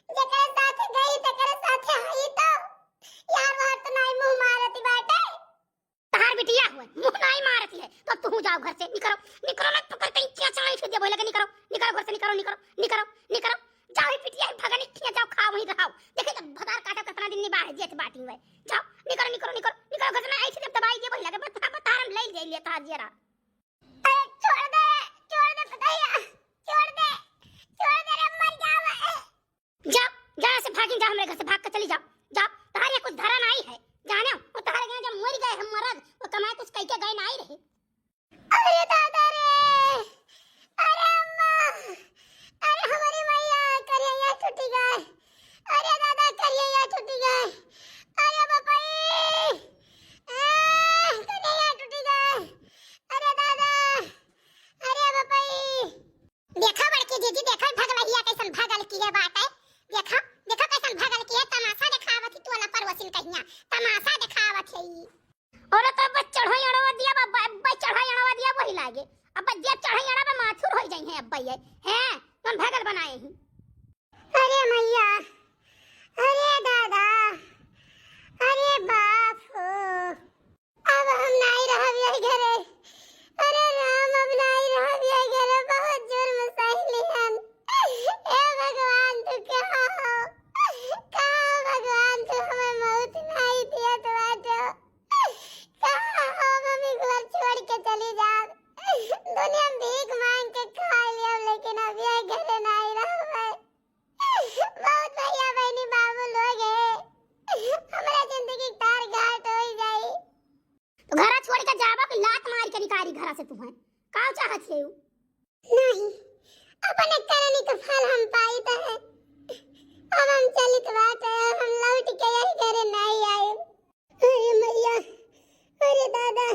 जेकरे साथ गई, तेकरे साथ हई तो। यार, बाहर तो नाई मुंह मारती बाटे। तहार बिटिया हुए, मुंह नाई मारती है, तो अब तू जाओ घर से, निकरो, निकरो, ना पकड़ के क्या चलाई फिर देबो लगे, निकरो, निकरो घर से, निकरो, निकरो, निकरो, निकरो, जाओ ही बिटिया, भगनी खिया जाओ, खाओ वहीं रहो, देखे जब भतार काटा कितना दिन निबाह जेत बाटी हुए, जाओ, निकरो, निकरो, निकरो, निकरो घर से, ना ऐसे जब दबाई देबो लगे, बस, बस, तारम ले ले, ले, तहार जेरा। अरे छोड़ दे, छोड़ दे पतैया, छोड़ दे, छोड़ दे रे, मर जावे। जा, जा से भागिन जा, हमरे घर से भाग के चली जाओ, जाओ। तहार यहाँ कुछ धरा नहीं है, जाने हो, वो तहार यहाँ जब मर गए हम मरद, वो कमाए कुछ कह के गए नहीं रहे। अरे दादा रे, अरे अम्मा, अरे हमारी मैया, करिया टूटी गए। अरे दादा, करिया टूटी गए। अरे बापा रे, आ, करिया टूटी गए। अरे दादा, अरे बापा रे। देखा बड़की हैं अब्बा ये, हैं? कौन भगल बनाए ही? अरे मैया, अरे दादा, अरे बाप हो, अब हम नाई रहब यही घरे। अरे राम, अब नाई रहब यही घरे, बहुत जुर्म सहिली हन। हे भगवान, तू कहाँ हो? कहाँ हो भगवान, तू हमें मौत नाई दियत बाटो? कहाँ हो? हम ई घर छोड़ के चली जाब। दुनिया में भीख मांग के खा लियब, लेकिन अब यही घरे नाई रहबै। बहुत भैया बहनी बाबू लोग हैं, हमरा जिंदगी तार घाट हो जाई। तो घरा छोड़ के जाबो कि लात मार के निकारी घरा से तू है? का चाहत है यू? नहीं, अपने करनी का फल हम पाई तो है। अब हम चलित बाटे, हम लौट के यही घरे नहीं आए। अरे मैया, अरे दादा,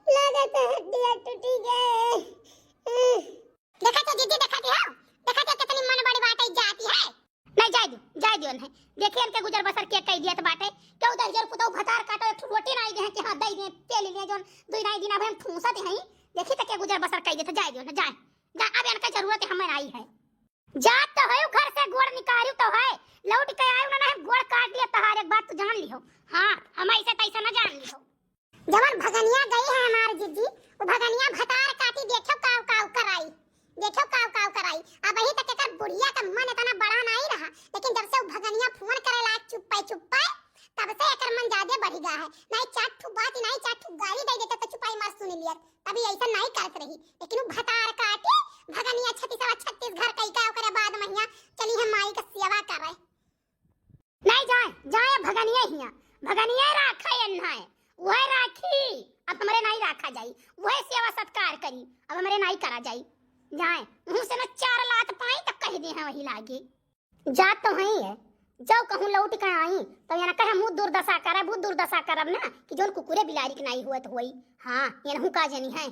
लागत है हड्डियाँ टूटी गए। देखा थे दीदी, देखा थे, हाँ? देखा थे कितनी मन बड़ी बात है, जाती है। नहीं, जाए दियो, जाए दियो नहीं। देखिए इनके गुजर बसर के कह दिया तो बाटे। क्यों दहिजर पुतौ भतार काटो, एक ठो रोटी नहीं दे कि हाँ, दे दे, तेल लिए जोन, दुई नहीं दिन अब हम ठूसा दे हैं। देखी तो के गुजर बसर कह देते, जाए दियो ना, जाए। जा, अब इनका जरूरत है, हमें नहीं है। जात तो है घर से, गोड़ निकारियो तो है, लौट के आयो ना, नहीं गोड़ काट दिया तहार, एक बात तू जान लिहो। हाँ, हम ऐसे तैसे ना जान लिहो। जवन भगनिया गई है हमार जीजी, वो भगनिया भतार काटी, देखो काव काव कराई, देखो काव काव कराई। अबहीं तक एकर बुढ़िया का मन इतना बड़ा नहीं रहा, लेकिन जब से वो भगनिया फोन करे लाग चुप्पे चुप्पे, तब से एकर मन ज्यादा बढ़ गया है। नहीं चार ठू बात, नहीं चार ठू गाली दे देते तो चुपाई मार सुन लिया, तभी ऐसा नहीं करत रही। लेकिन वो भतार काटी, भगनिया छत्तीस सवा छत्तीस घर कई का, ओकरे बाद महिया चली हम माई का सेवा करे। नहीं जाए, जाए भगनिया हिया, भगनिया राखा ये ना है, वह राखी, अब हमरे नहीं राखा जाई, वह सेवा सत्कार करी, अब हमरे नहीं करा जाई। जाए, मुँह से ना चार लात पाई तो कह दे हैं वही लागे। जात तो हई है, जब कहूँ लौट के आई तो यहाँ कहे मुँह दुर्दशा करे, बहुत दुर्दशा करब ना कि जोन कुकुरे बिलारी के नहीं हुआ तो होई। हाँ, ये नहू का जनी है।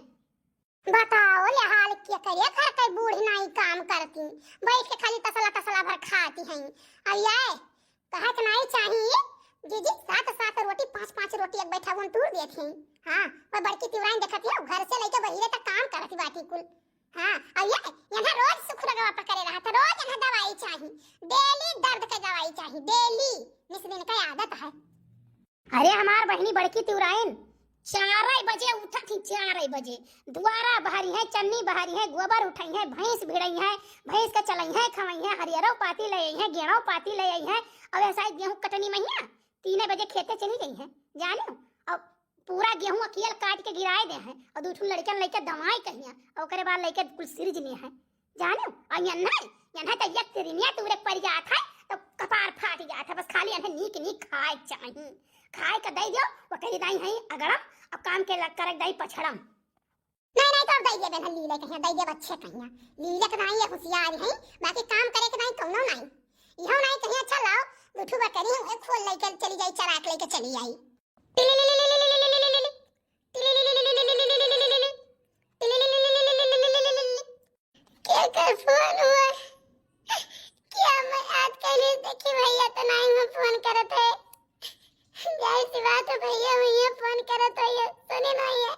बताओ ले हाल, के करे घर के बूढ़ी नाई काम करती, बैठ के खाली तसला तसला भर खाती हैं। अब ये कहे के नाई चाहिए, जीजी सात सात रोटी, पाँच पाँच रोटी एक बैठा हुन तूर देत हैं। हाँ, वह बड़की तिवराइन देखत है, घर से लेके बहिरे तक काम करती बाटी कुल। हाँ, अब ये यहाँ रोज सुखुरगवा पकड़े रहा था, रोज यहाँ दवाई चाहिए, डेली दर्द के दवाई चाहिए, डेली, मिस दिन का आदत है। अरे हमार बहिनी बड़की तिवराइन चार बजे उठत ही, चार बजे दुआरा बहरी है, चन्नी बहरी है, गोबर उठाई है, भैंस भिड़ई है, भैंस के चलई है, खवई है, हरियरो पाती ले आई है, गेड़ो पाती ले आई है, और ऐसा ही गेहूं कटनी महिया तीन बजे खेते चली गई है, जाने हो? और पूरा गेहूं अकियल काट के गिराए दे हैं, और दू ठो लड़कन लेके दवाई कहिया, और ओकरे बाद लेके कुल सिरजनी है। जाने, और यन्है, यन्है तो एक तिरिनिया तूरे पड़ जात है, तो कपार फाट जात है। बस खाली यन्है नीक नीक खाए के चाही। खाए के दे दियो, वो कही दाई है अगड़म, और काम के लग करे दाई पछड़म। नहीं, नहीं, तो अब दे दिए बेन, लीले कहिया, दे दिए बच्चे कहिया। लीले के दाई ये होशियार है, बाकी काम करे के दाई कौनो नहीं। इहो नहीं कहिया, अच्छा लाओ, दू ठो बकरी है, खोल लेके चली जाई, चरा के लेके चली आई। केकर फोन हुआ? क्या मैं आज कहीं नहीं देखी भैया, तो नहीं मैं फोन करत है। जाहिर सी बात है भैया, भैया फोन करत है, ये सुने नहीं है,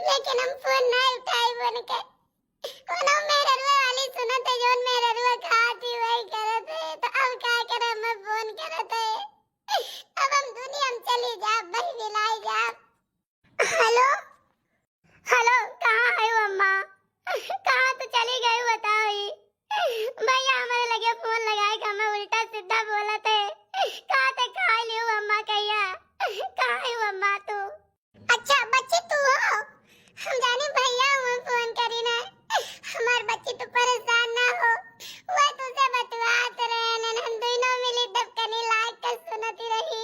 लेकिन हम फोन ना उठाई बन के। कोनो मेहररुआ वाली सुनत है, जोन मेहररुआ खाती वही करत है, तो अब का करे, मैं फोन करत है। अब हम दुनिया में चली जाब, बहिनी लाई जाब। हेलो, हेलो, कहाँ है वो अम्मा? कहाँ तो चली गई बताओ ही? भैया हमारे लगे फोन लगाए के हमें उल्टा सीधा बोलत है। कहाँ ते खा लियो अम्मा कहिया? कहाँ है वो अम्मा तू? अच्छा बच्ची तू हो? हम जानी भैया हुआ फोन करी ना। हमार बच्ची तू परेशान ना हो, वह तुझसे बतवात रहे न, हम दोनों मिली डबकनी लाग कर सुनती रही।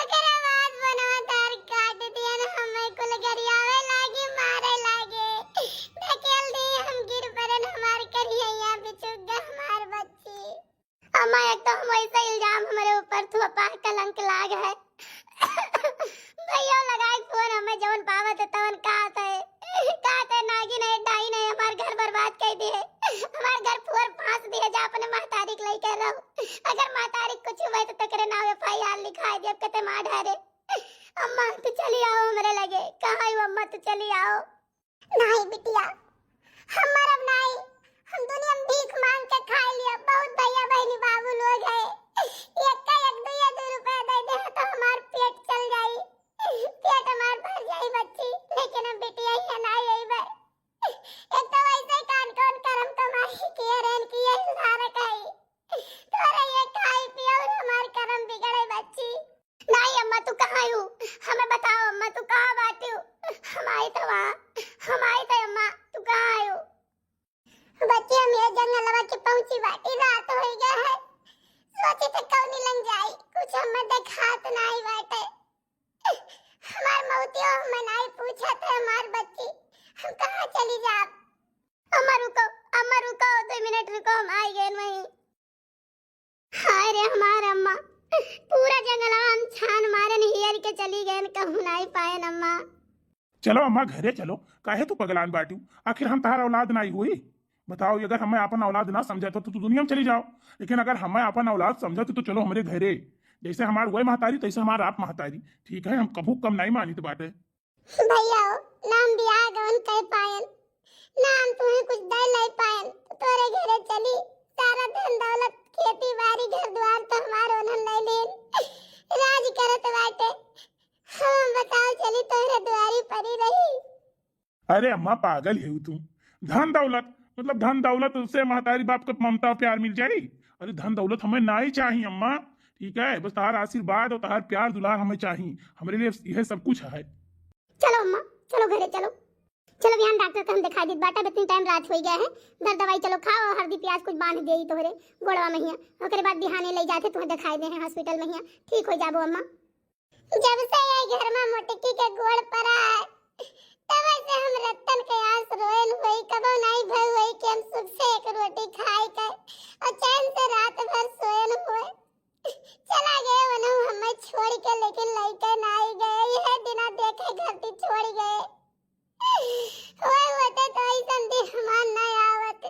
ओकरे बाद बनवा तार काट दिया न, हमें कुल गरियावे लागी, मारे लागे। ढकेल दी हम गिर पड़न, हमार करिया बिछुक गए हमार बच्ची। अम्मा, एक तो हम ऐसा इल्जाम हमारे ऊपर थोपा, कलंक लाग है। भैया लगाए फोन, हमें जवन पावत है तवन कहत है, कहत है नागिन है, डाइन है, हमार घर बर्बाद कर दिए, हमार घर फोर फांस दिए, जा अपने महतारी के लेके रहो, अगर महतारी कुछ हुआ तो तकरे नाम एफ आई आर लिखाए दिए, कहते मार डारे। अम्मा तू चली आओ हमरे लगे, कहाँ हो अम्मा, तू चली आओ। नाहीं बिटिया, हम मरब नाहीं। हम दुनिया में भीख मांग के खाए लिया। बहुत भैया बहनी बाबू लोग हैं, एक का एक दुइया दुइ रुपया दे दे तो हमार पेट चल जाई, पेट हमार भर जाई बच्ची। लेकिन हम बिटिया ही नाहीं यही बार। एक तो वैसे कान कौन करम कमाई किए रहन कि यही धारक आई। तोरे ये खाई पियो हमार करम बिगड़े बच्ची। नाहीं अम्मा, तू कहाँ हो? हमें बताओ अम्मा, तू कहाँ बाटी हो? हम आई तो वहाँ, हम आई तो अम्मा, तू कहाँ हो? बच्ची, हम ये जंगलवा के पहुँची बाटी, रात हो गया है। सोचे थे कौनी लंग जाई, कुछ हमें देखात नाहीं बाटे। हमार मौतियो हमें नाहीं पूछा थे हमार बच्ची, हम कहाँ चली जाब? अम्मा रुको, अम्मा रुको, दो मिनट रुको, हम आई गए वहीं। हाय रे हमार अम्मा, पूरा जंगलवा हम छान मारन हियर के चली गएन, कहूँ नाहीं पाएन अम्मा। चलो अम्मा, घरे चलो, काहे तू पगलान बाटू? आखिर हम तहार औलाद नाहीं हुई? बताओ, अगर हमें आपन औलाद ना समझत हो तो तू दुनिया में चली जाओ, लेकिन अगर हमें आपन औलाद समझत हो तो चलो हमरे घरे। जैसे हमार वह महतारी, तैसे हमार आप महतारी। ठीक है, हम कभू कम नाहीं मानित बाटे। भैया हो, ना हम बियाह गवन कर पायन, ना हम तुम्हें कुछ दे लाई पायन, तो तोरे घरे चली, सारा धन दौलत, खेती बाड़ी, घर द्वार तो हमार ओनन ले लेन, राज करत बाटे। हम बताओ चली तोहरे दुआरी परी रही। अरे अम्मा, पागल है तू? धन दौलत, मतलब धन दौलत से महतारी बाप के ममता प्यार मिल जाई? अरे धन दौलत हमें नाहीं चाहिए अम्मा, ठीक है? बस तहार आशीर्वाद और तहार प्यार दुलार हमें चाहिए, हमरे लिए यह सब कुछ है। चलो अम्मा, चलो घरे चलो। चलो बिहान डॉक्टर के हम दिखा दीत बाटा, इतनी टाइम रात हो गया है। दर दवाई चलो खाओ, हरदी प्याज कुछ बांध दे तोहरे गोड़वा महिया, ओकरे बाद बिहाने ले जाते तुम्हें दिखाई दे हैं हॉस्पिटल महिया, ठीक हो जाबो अम्मा। जब से ये घर में मोटकी के गोड़ पड़ा है, तब से हम रतन के आस रोएन हुई, कबो नाहीं भय हुई कि हम सुख से एक रोटी खाए के और चैन से रात भर सोएन हुए। चला गए वनहु हमें छोड़ के, लेकिन लइके नाहीं गए। यह दिना देखे घरती छोड़ गए। वह होते तो ऐसन दिन हमार न आवत।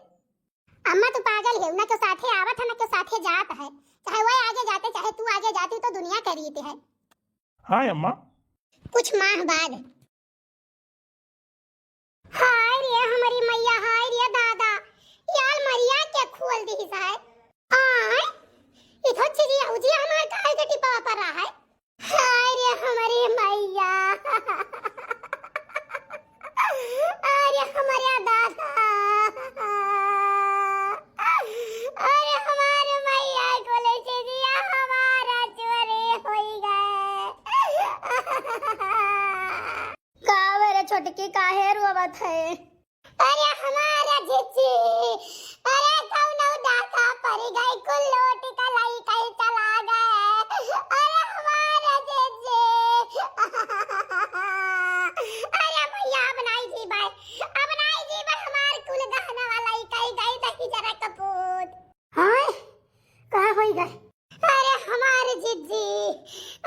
अम्मा तू पागल है, ना क्यों साथे आवत है, ना क्यों साथे जात है। चाहे वह आगे जाते, चाहे तू आगे जाती, तो दुनिया करीत है। हाय अम्मा। कुछ माह बाद। हाय रे हमारी मैया, हाय रे दादा, यार मरिया के खोल दी है। आय, इधर चिड़िया उजिया हमार काहे के टिपा पर रहा है। हाय रे हमारी मैया, अरे हमारे दादा, अरे हमारे मैया को ले चिड़िया हमारा चोरी होई गए। का रे छोटकी, काहे रोवत है? अरे हमारा जीजी, अरे कौनो डाका पड़ गई, कुल लूट के लइके चला गए। अरे हमारा जीजी, अरे भैया अब नाहीं जीबे, अब नाहीं जीबे, हमार कुल गहना वाला लइके गई दही जरा कपूत। हाँ, का होई गए? अरे हमार जीजी,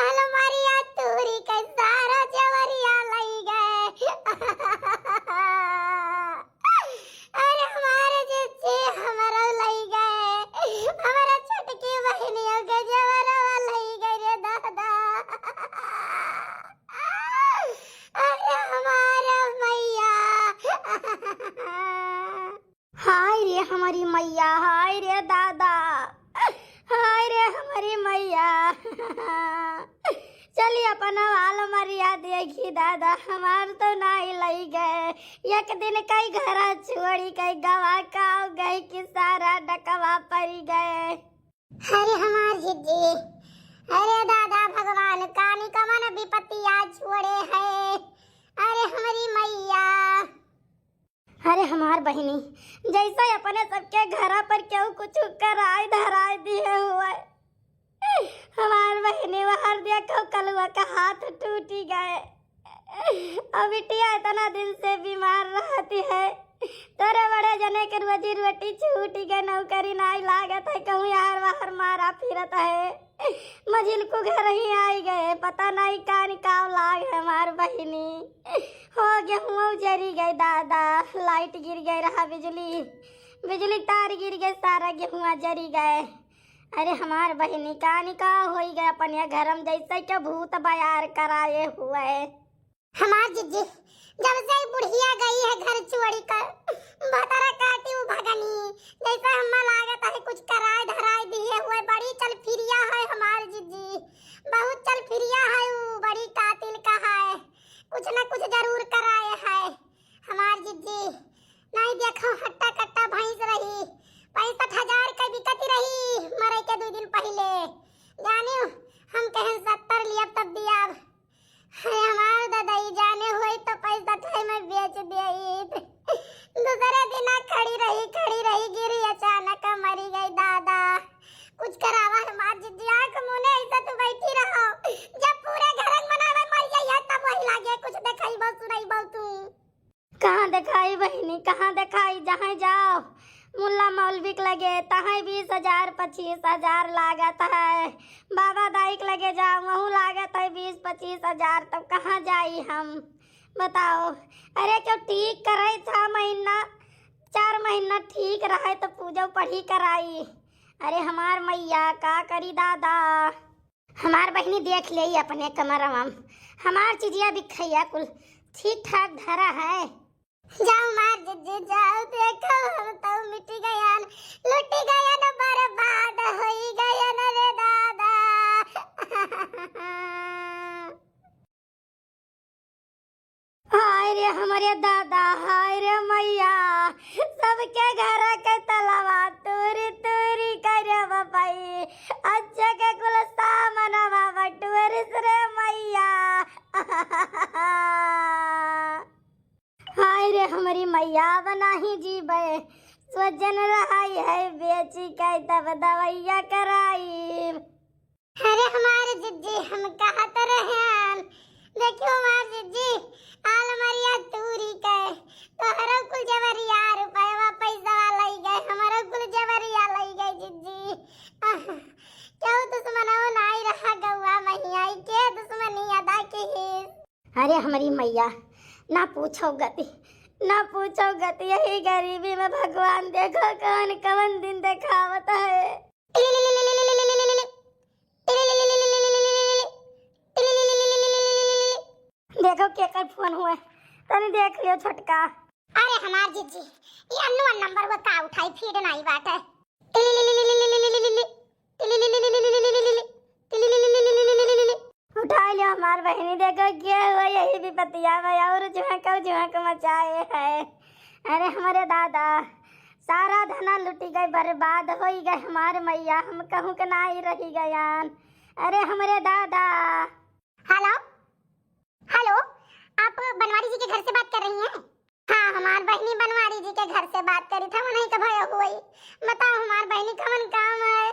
अलमारिया तूरी के सारा जवरिया लई गए। अरे हमार जीजी, हमरो लई गए, हमारा छोटकी बहनियों के जवरवा लई गए रे दादा। अरे हमार मैया। हाय रे हमारी मैया, हाय रे दादा, हाय रे हमारी मैया। चली अपन हाल मरिया देखी दादा, हमार तो नाहीं लई गए। एक दिन कई घरा छोड़ी कई गवा काव गए कि सारा डकवा परी गए। अरे हमार जीजी, अरे दादा भगवान, कानी कवन विपत्ति आज छोड़े है। अरे हमारी मैया। अरे हमार बहिनी, जैसे अपने सबके घरा पर केहू कुछ कराए धराए दिए हुए। हमार बहिनी, वहर देखो कलुआ का हाथ टूटी गए। अब बिटिया इतना दिन से बीमार रहती है, तोरे बड़े जने के रोजी रोटी छूटी गए, नौकरी नाहीं लागत है, कहूँ यार बाहर मारा फिरत है। मझिलकू घर ही आई गए, पता नाहीं कान काव लाग है हमार बहिनी। हो गेहूँ जरी गए दादा, लाइट गिर गए रहा, बिजली, बिजली तार गिर गए, सारा गेहूँ जरी गए। अरे हमार बहिनी कानी का होई गए, अपन ये घर में जैसे के भूत बयार कराए हुए। हमार जिज्जी, जब से ई बुढ़िया गई है घर छोड़ी कर, भतरा काटी उ भगनी, जैसे हम्मा लागत है कुछ कराए धराए दिए हुए। बड़ी चलफिरिया है हमार जिज्जी, बहुत चलफिरिया है उ, बड़ी कातिल का है, कुछ न कुछ जरूर कराए है हमार जिज्जी। नहीं देखो, हट्टा कट्टा भैंस रही, पैंसठ हजार के बिकत रही मरे के दो दिन पहले। जानियो, हम कहन सत्तर लियब तब दियाब। हे हमार ददाई, जाने होई तो पैंसठ में बेच देइत। दूसरे दिना खड़ी रही, खड़ी रही, गिरी अचानक मरी गई दादा। कुछ करावा हमार जिज्जी, आँख मुने ऐसे तू बैठी रहो। जब पूरे घर में मनावे मर जाइए तब वही लागे कुछ देखाई बहुत सुनाई बहुत तू। कहाँ देखाई बहिनी, कहाँ देखाई? जहाँ जाओ मुल्ला मौलवी के लगे, तहाँ बीस हजार, पच्चीस हजार लागत है। बाबा दाई के लगे जाओ, वहूँ लागत है बीस पच्चीस हजार, तब कहाँ जाई हम? बताओ। अरे, क्यों ठीक करे, छह महीना, चार महीना ठीक रहे, तो पूजा पढ़ी कराई। अरे, हमार मैया, का करी दादा? हमार बहिनी देख लेई अपने कमरवा में। हमार चिजिया बिखैया कुल ठीक ठाक धरा है। जाओ हमार जिज्जी, जाओ, देखो हम तो मिटी गयन, लुटी गयन, बर्बाद होई गयन रे दादा। हाय रे हमरे दादा, हाय रे मैया, सबके घर के तलवा तूरी तूरी करे बपाई, अच्छे के कुल सामनवा बटोरिस रे मैया। हाय रे हमरी मैया, अब नाही जीबे, सोजन रहाई है बेची के तब दवैया कराई। अरे हमार जिज्जी, हम कहत रहेन, देखियो हमार जिज्जी, आलमरिया तूरी के, तोहरो कुल जवरिया रुपयवा पैसा लई गए, हमरो कुल जवरिया लई गए जिज्जी। आह, केहू दुश्मनो नाई रहा गौवा महिया, ई के दुश्मनी अदा किहिस? अरे हमरी मैया, ना पूछो गति, ना पूछो गति, यही गरीबी में भगवान देखो कौन कवन दिन देखावत है। देखो केकर फोन हुए, तनी देख लियो छोटका। अरे हमार जिज्जी, ये अननोन नंबर वो का उठाई, फीड नाई बाटे। उठा लियो हमार बहिनी, देखो के हुआ यही विपतिया में और झुमक झुमक मचाए है। अरे हमरे दादा, सारा धना लुटी गए, बर्बाद होई गए हमार मैया, हम कहूँ के नाई रही गयान। अरे हमरे दादा। हेलो, हेलो, आप बनवारी जी के घर से बात कर रही हैं? हाँ, हमार बहिनी बनवारी जी के घर से बात करी था, उन्हीं का भय हुई। बताओ हमार बहिनी कवन काम है?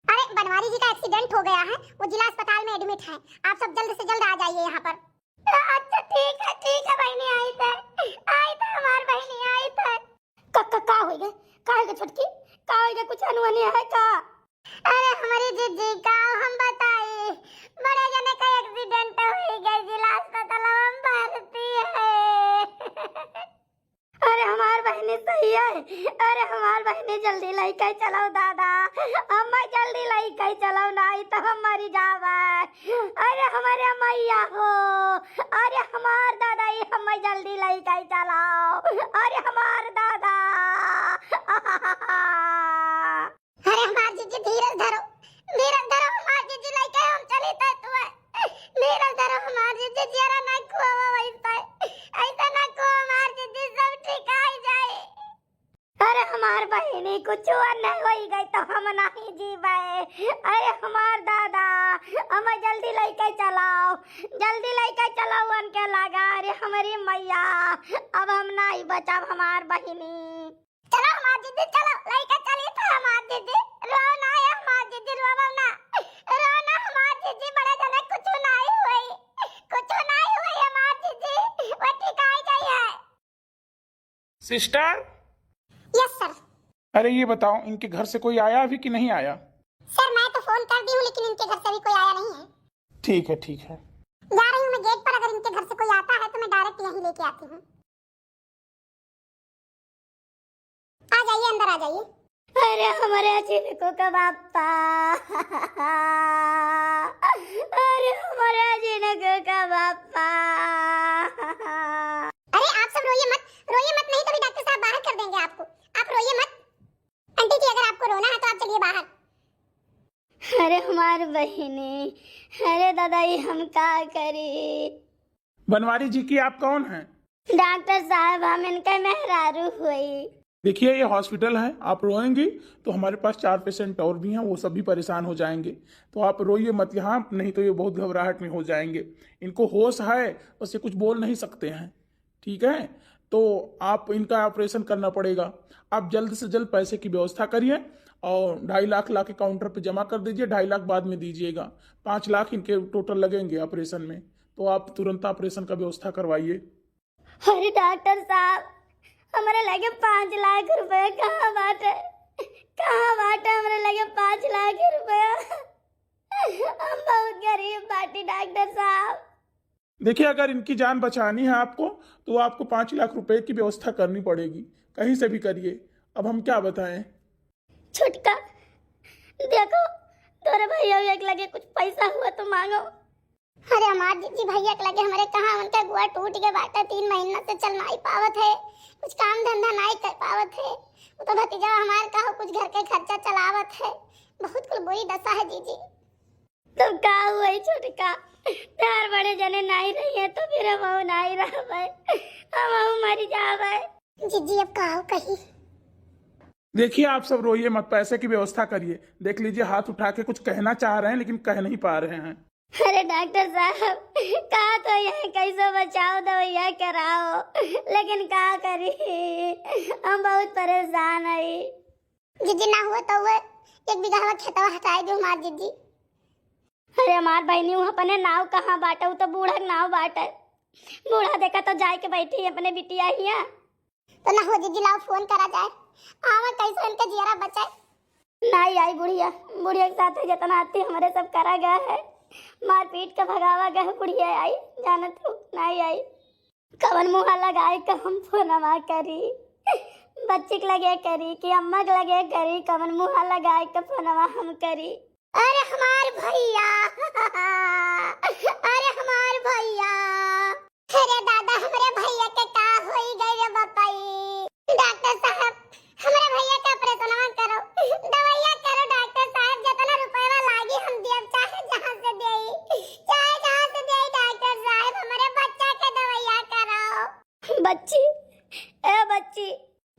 अरे बनवारी जी का एक्सीडेंट हो गया है, वो जिला अस्पताल में एडमिट है, आप सब जल्द से जल्द आ जाइए यहाँ पर। अच्छा ठीक है, ठीक है बहिनी, आई थे, आई थे हमार बहिनी, आई थे। का, का, का होई गे? का होई गे छोटकी? का होई गे? कुछ अनहोनी है का? अरे हमरी जिज्जी का हम बताई, बड़े जने का एक्सीडेंट होई गए, जिला अस्पताल में भर्ती है। अरे हमार बहिनी सही है, अरे हमार बहिनी जल्दी लइके चलो दादा, अम्मा जल्दी लइके चलो, नाई तो हम मरी जावे। अरे हमरे मैया हो, अरे हमार दादा, ई हमें जल्दी लइके चलाओ। अरे हमार दादा। अरे हमार जिज्जी धीरज धरो, धीरज धरो हमार जिज्जी, लइके हम चली तै तुए। धीरज धरो हमार जिज्जी, जियरा ना खोवा वैसे, ऐसा ना खो हमार जिज्जी, सब ठीक आई जाए। अरे हमार बहिनी, कुछ नहीं होई गई तो हम नहीं जीबे। अरे हमार दादा, हमें जल्दी लइके चलाओ, जल्दी लइके चलाओ उनके लगा। अरे हमरी मैया, अब हम नहीं बचब हमार बहिनी। चलो हमार जिज्जी, चलो, लइके चली तो हमार जिज्जी। रो ना, ए हमार जिज्जी, रो ना, रो ना हमार जिज्जी, बड़े जने कुछ नहीं हुई, कुछ नहीं हुई हमार जिज्जी, वो ठीक आई गई है। सिस्टर। यस सर। अरे ये बताओ, इनके घर से कोई आया अभी कि नहीं आया? सर मैं तो फोन कर दी हूँ लेकिन इनके घर से अभी कोई आया नहीं है। ठीक है, ठीक है। जा रही हूँ मैं गेट पर, अगर इनके घर से कोई आता है तो मैं डायरेक्ट यहीं लेके आती हूँ। आ जाइए, अंदर आ जाइए। अरे हमरे जिनको का बापा, अरे हमरे जिनको का बापा। अरे आप सब रोइए मत, रोइए मत, नहीं तो अभी डॉक्टर साहब बाहर कर देंगे आपको। आप रोइए मत। आंटी जी, अगर आपको रोना है तो आप चलिए बाहर। अरे हमार बहिनी, अरे दादा, ये हम का करी? बनवारी जी की आप कौन हैं? डॉक्टर साहब, हम इनके मेहरारू हुई। देखिए, ये हॉस्पिटल है, आप रोएंगी तो हमारे पास चार पेशेंट और भी हैं, वो सब भी परेशान हो जाएंगे। तो आप रोइए मत यहाँ, नहीं तो ये बहुत घबराहट में हो जाएंगे। इनको होश है, बस ये कुछ बोल नहीं सकते हैं, ठीक है? तो आप इनका ऑपरेशन करना पड़ेगा। आप जल्द से जल्द पैसे की व्यवस्था करिए और ढाई लाख ला के काउंटर पे जमा कर दीजिए, ढाई लाख बाद में दीजिएगा। पाँच लाख इनके टोटल लगेंगे ऑपरेशन में, तो आप तुरंत ऑपरेशन का व्यवस्था करवाइए। अरे डॉक्टर साहब, हमरे लगे पाँच लाख रुपया कहाँ बाटे, कहाँ बाटे हमरे लगे पाँच लाख रुपया? हम बहुत गरीब बाटी डॉक्टर साहब। देखिए, अगर इनकी जान बचानी है आपको, तो आपको पाँच लाख रुपए की व्यवस्था करनी पड़ेगी, कहीं से भी करिए। अब हम क्या बताएं? छोटका, देखो, तोरे भैया के लगे कुछ पैसा हुआ तो मांगो। अरे हमार जिज्जी, भैया के लगे हमरे कहाँ, उनका गोड़ टूट गए बाटे, तीन महीना से चल नाई पावत है, कुछ काम धंधा नाई कर पावत है। वो तो भतीजा हमार का हो, कुछ घर के खर्चा चलावत है, बहुत कुल बुरी दशा है जिज्जी। तो का हुआ छोटका, तार बड़े जने नाई रही है तो फिर हम नाई रहबे, हम मर जाबे। जिज्जी अब का हो कही। देखिए, आप सब रोइए मत, पैसे की व्यवस्था करिए। देख लीजिए, हाथ उठा के कुछ कहना चाह रहे हैं लेकिन कह नहीं पा रहे हैं। अरे डॉक्टर साहब, का तो यहाँ कैसे बचाओ, दवाइया कराओ, लेकिन का करी, हम बहुत परेशान है। जिज्जी ना हुए तो हुए, एक बीघा हवा खेतवा हटाई दो हमार जिज्जी। अरे हमार बहनी, वो अपने नाव कहाँ बाटे, वो तो बूढ़ा के नाव बाटे। बूढ़ा देखा तो जाए के बैठी अपने बिटिया हिया। तो ना हो जिज्जी, लाओ फोन करा जाए, आवा कैसे इनके जियरा बचाए। नाई आई बुढ़िया, बुढ़िया के साथ जितना आती हमारे सब करा गया है। मारपीट के भगावा गया है बुढ़िया, आई जानत हूँ, नाई आई। कवन मुँह लगाए के हम फोनवा करी, बच्ची के लगे करी कि अम्मा के लगे करी, कवन मुँह लगाए के फोनवा हम करी। अरे हमार भैया, अरे हमार भैया, अरे दादा, हमरे भैया के का होई गई रे बापाई? डॉक्टर साहब, हमरे भैया के ऑपरेशनवा करो, दवाइया करो डॉक्टर साहब, जितना रुपया लागी हम देब, चाहे जहाँ से देई, चाहे जहाँ से देई डॉक्टर साहब, हमरे बच्चा के दवाइया कराओ। बच्ची, ए बच्ची।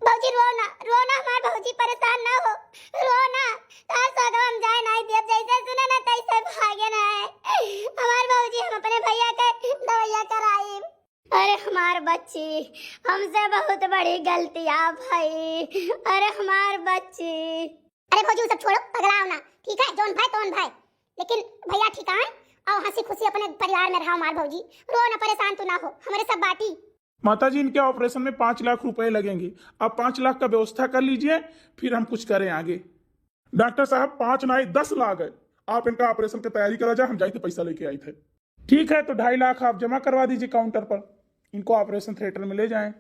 भौजी रो ना, रो ना हमार भौजी, परेशान ना हो, रो ना। तार सोगवा हम जाए नाई देब, जैसे सुने ना तैसे भागे ना है। हमार भौजी, हम अपने भैया के दवाइया कराई। अरे हमार बच्ची, हमसे बहुत बड़ी गलतिया भई। अरे हमार बच्ची। अरे भौजी, वो सब छोड़ो, पगलाओ ना, ठीक है? जौन भाई तौन भाई, लेकिन भैया ठीक आए और हंसी खुशी अपने परिवार में रहो हमार भौजी। रो ना, परेशान तू ना हो, हमरे सब बाटी। माता जी, इनके ऑपरेशन में पाँच लाख रुपए लगेंगे, आप पाँच लाख का व्यवस्था कर लीजिए, फिर हम कुछ करें आगे। डॉक्टर साहब, पाँच नाई दस लाख है, आप इनका ऑपरेशन की तैयारी करा जाए, हम जाए थे पैसा लेके आए थे। ठीक है, तो ढाई लाख आप जमा करवा दीजिए काउंटर पर, इनको ऑपरेशन थिएटर में ले जाएं।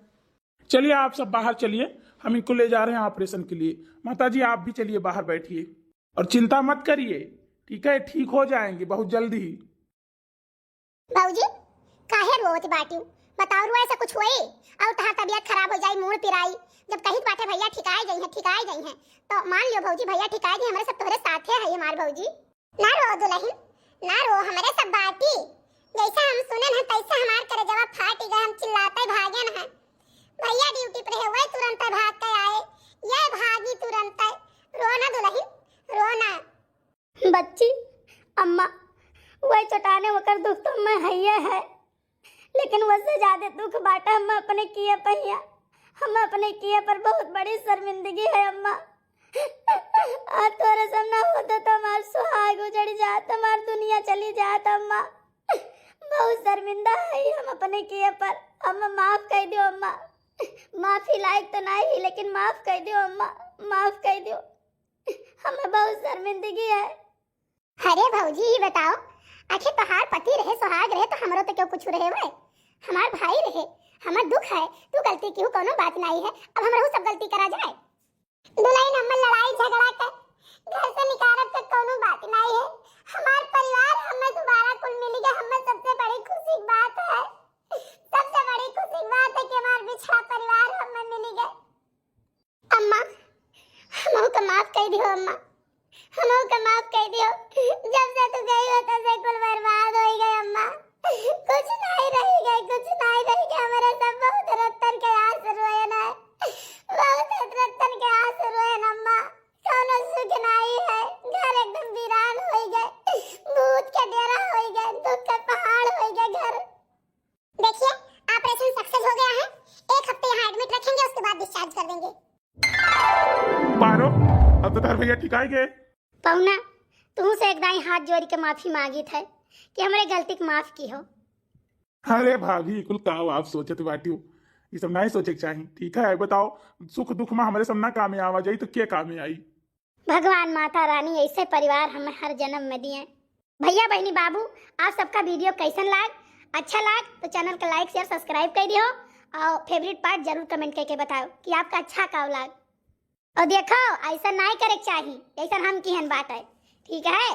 चलिए, आप सब बाहर चलिए, हम इनको ले जा रहे हैं ऑपरेशन के लिए। माता जी, आप भी चलिए, बाहर बैठिए और चिंता मत करिए, ठीक है, ठीक हो जाएंगे बहुत जल्दी ही। भौजी, काहे रोवत बाटिउ? बताओ, रुआ ऐसा कुछ होई? और तहार तबीयत खराब हो जाई, मूड़ पिराई। जब कहित बाटे भैया ठिकाए गई हैं, ठिकाए गई हैं, तो मान लियो भौजी, भैया ठिकाए गए, हमरे सब तोहरे साथे है हमार भौजी। ना रो दुल्हन, ना रो, हमरे सब बाटी। जैसे हम सुने हैं तैसे हमार करेजवा फाटी गए, हम चिल्लाते भागे न हैं। भैया ड्यूटी पर है, वही तुरंत भाग के आए, ये भागी तुरंत। रो ना दुल्हन, रो ना। बच्ची, अम्मा, वही चटाने ओकर दुख तो मैं हइये है, लेकिन वससे ज्यादा दुख बाटा हम अपने किए पहिया। हम अपने किए पर बहुत बड़ी शर्मिंदगी है अम्मा। आज तोरे सब ना होता तो हमार सुहाग उजड़ जात, हमार दुनिया चली जात अम्मा। बहुत शर्मिंदा है हम अपने किए पर। अम्मा माफ कर दियो अम्मा। माफी लायक तो नहीं लेकिन माफ कर दियो अम्मा, माफ कर दियो। हमें बहुत शर्मिंदगी है। अरे भौजी, ये बताओ, आखिर तोहार पति रहे, सुहाग रहे, तो हमरो तो क्यों कुछ रहे वै? हमार भाई रहे, हमार दुख है, तू गलती की हूँ, कोनो बात नहीं है, अब हमरहू सब गलती करा जाए। दुलहिन, हम्मे लड़ाई झगड़ा के घर से निकारब के कौनो बात नाहीं है। हमार परिवार हम्मे दोबारा कुल मिली गए, हम्मे सबसे बड़ी खुशी की बात है। सबसे बड़ी खुशी की बात है कि हमार बिछड़ा परिवार हम्मे मिली गए। अम्मा, हमहू का माफ कइ दियो अम्मा, हमहू का माफ कइ दियो। जब से तू गई हो तब से कुल बर्बाद होइ गए अम्मा। कुछ नाहीं रहि गए, कुछ नाहीं रहि गए। हमरे सब बहुत रत्तन के आस रोए ना, बहुत रत्तन के आस रोए ना अम्मा। कौनो सुख नाहीं है, घर एकदम वीरान होइ गए, भूत के डेरा होइ गए, दुख के पहाड़ होइ गए घर। देखिए, ऑपरेशन सक्सेस हो गया है। एक हफ्ते यहाँ एडमिट रखेंगे, उसके बाद डिस्चार्ज कर देंगे। पारो, अब तो तार भैया ठिकाई गए। पहुना, तुहू से एक दाई हाथ जोड़ी के माफी मांगित है कि हमरे गलती के माफ किहो। अरे भाभी, कुल का आप सोचत बाटियो, ये सब नाहीं सोचे के चाही। ठीक है, बताओ, सुख दुख में हमरे सब ना कामे आवा जाई तो के कामे आई? भगवान माता रानी ऐसे परिवार हमें हर जन्म में दिए। भैया बहिनी बाबू, आप सबका वीडियो कैसन लाग? अच्छा लाग तो चैनल का लाइक शेयर सब्सक्राइब कइ दियो और फेवरेट पार्ट जरूर कमेंट करके बताओ कि आपका अच्छा का लाग। और देखो, ऐसा नाहीं करे के चाही जैसन हम किहन बात है, ठीक है?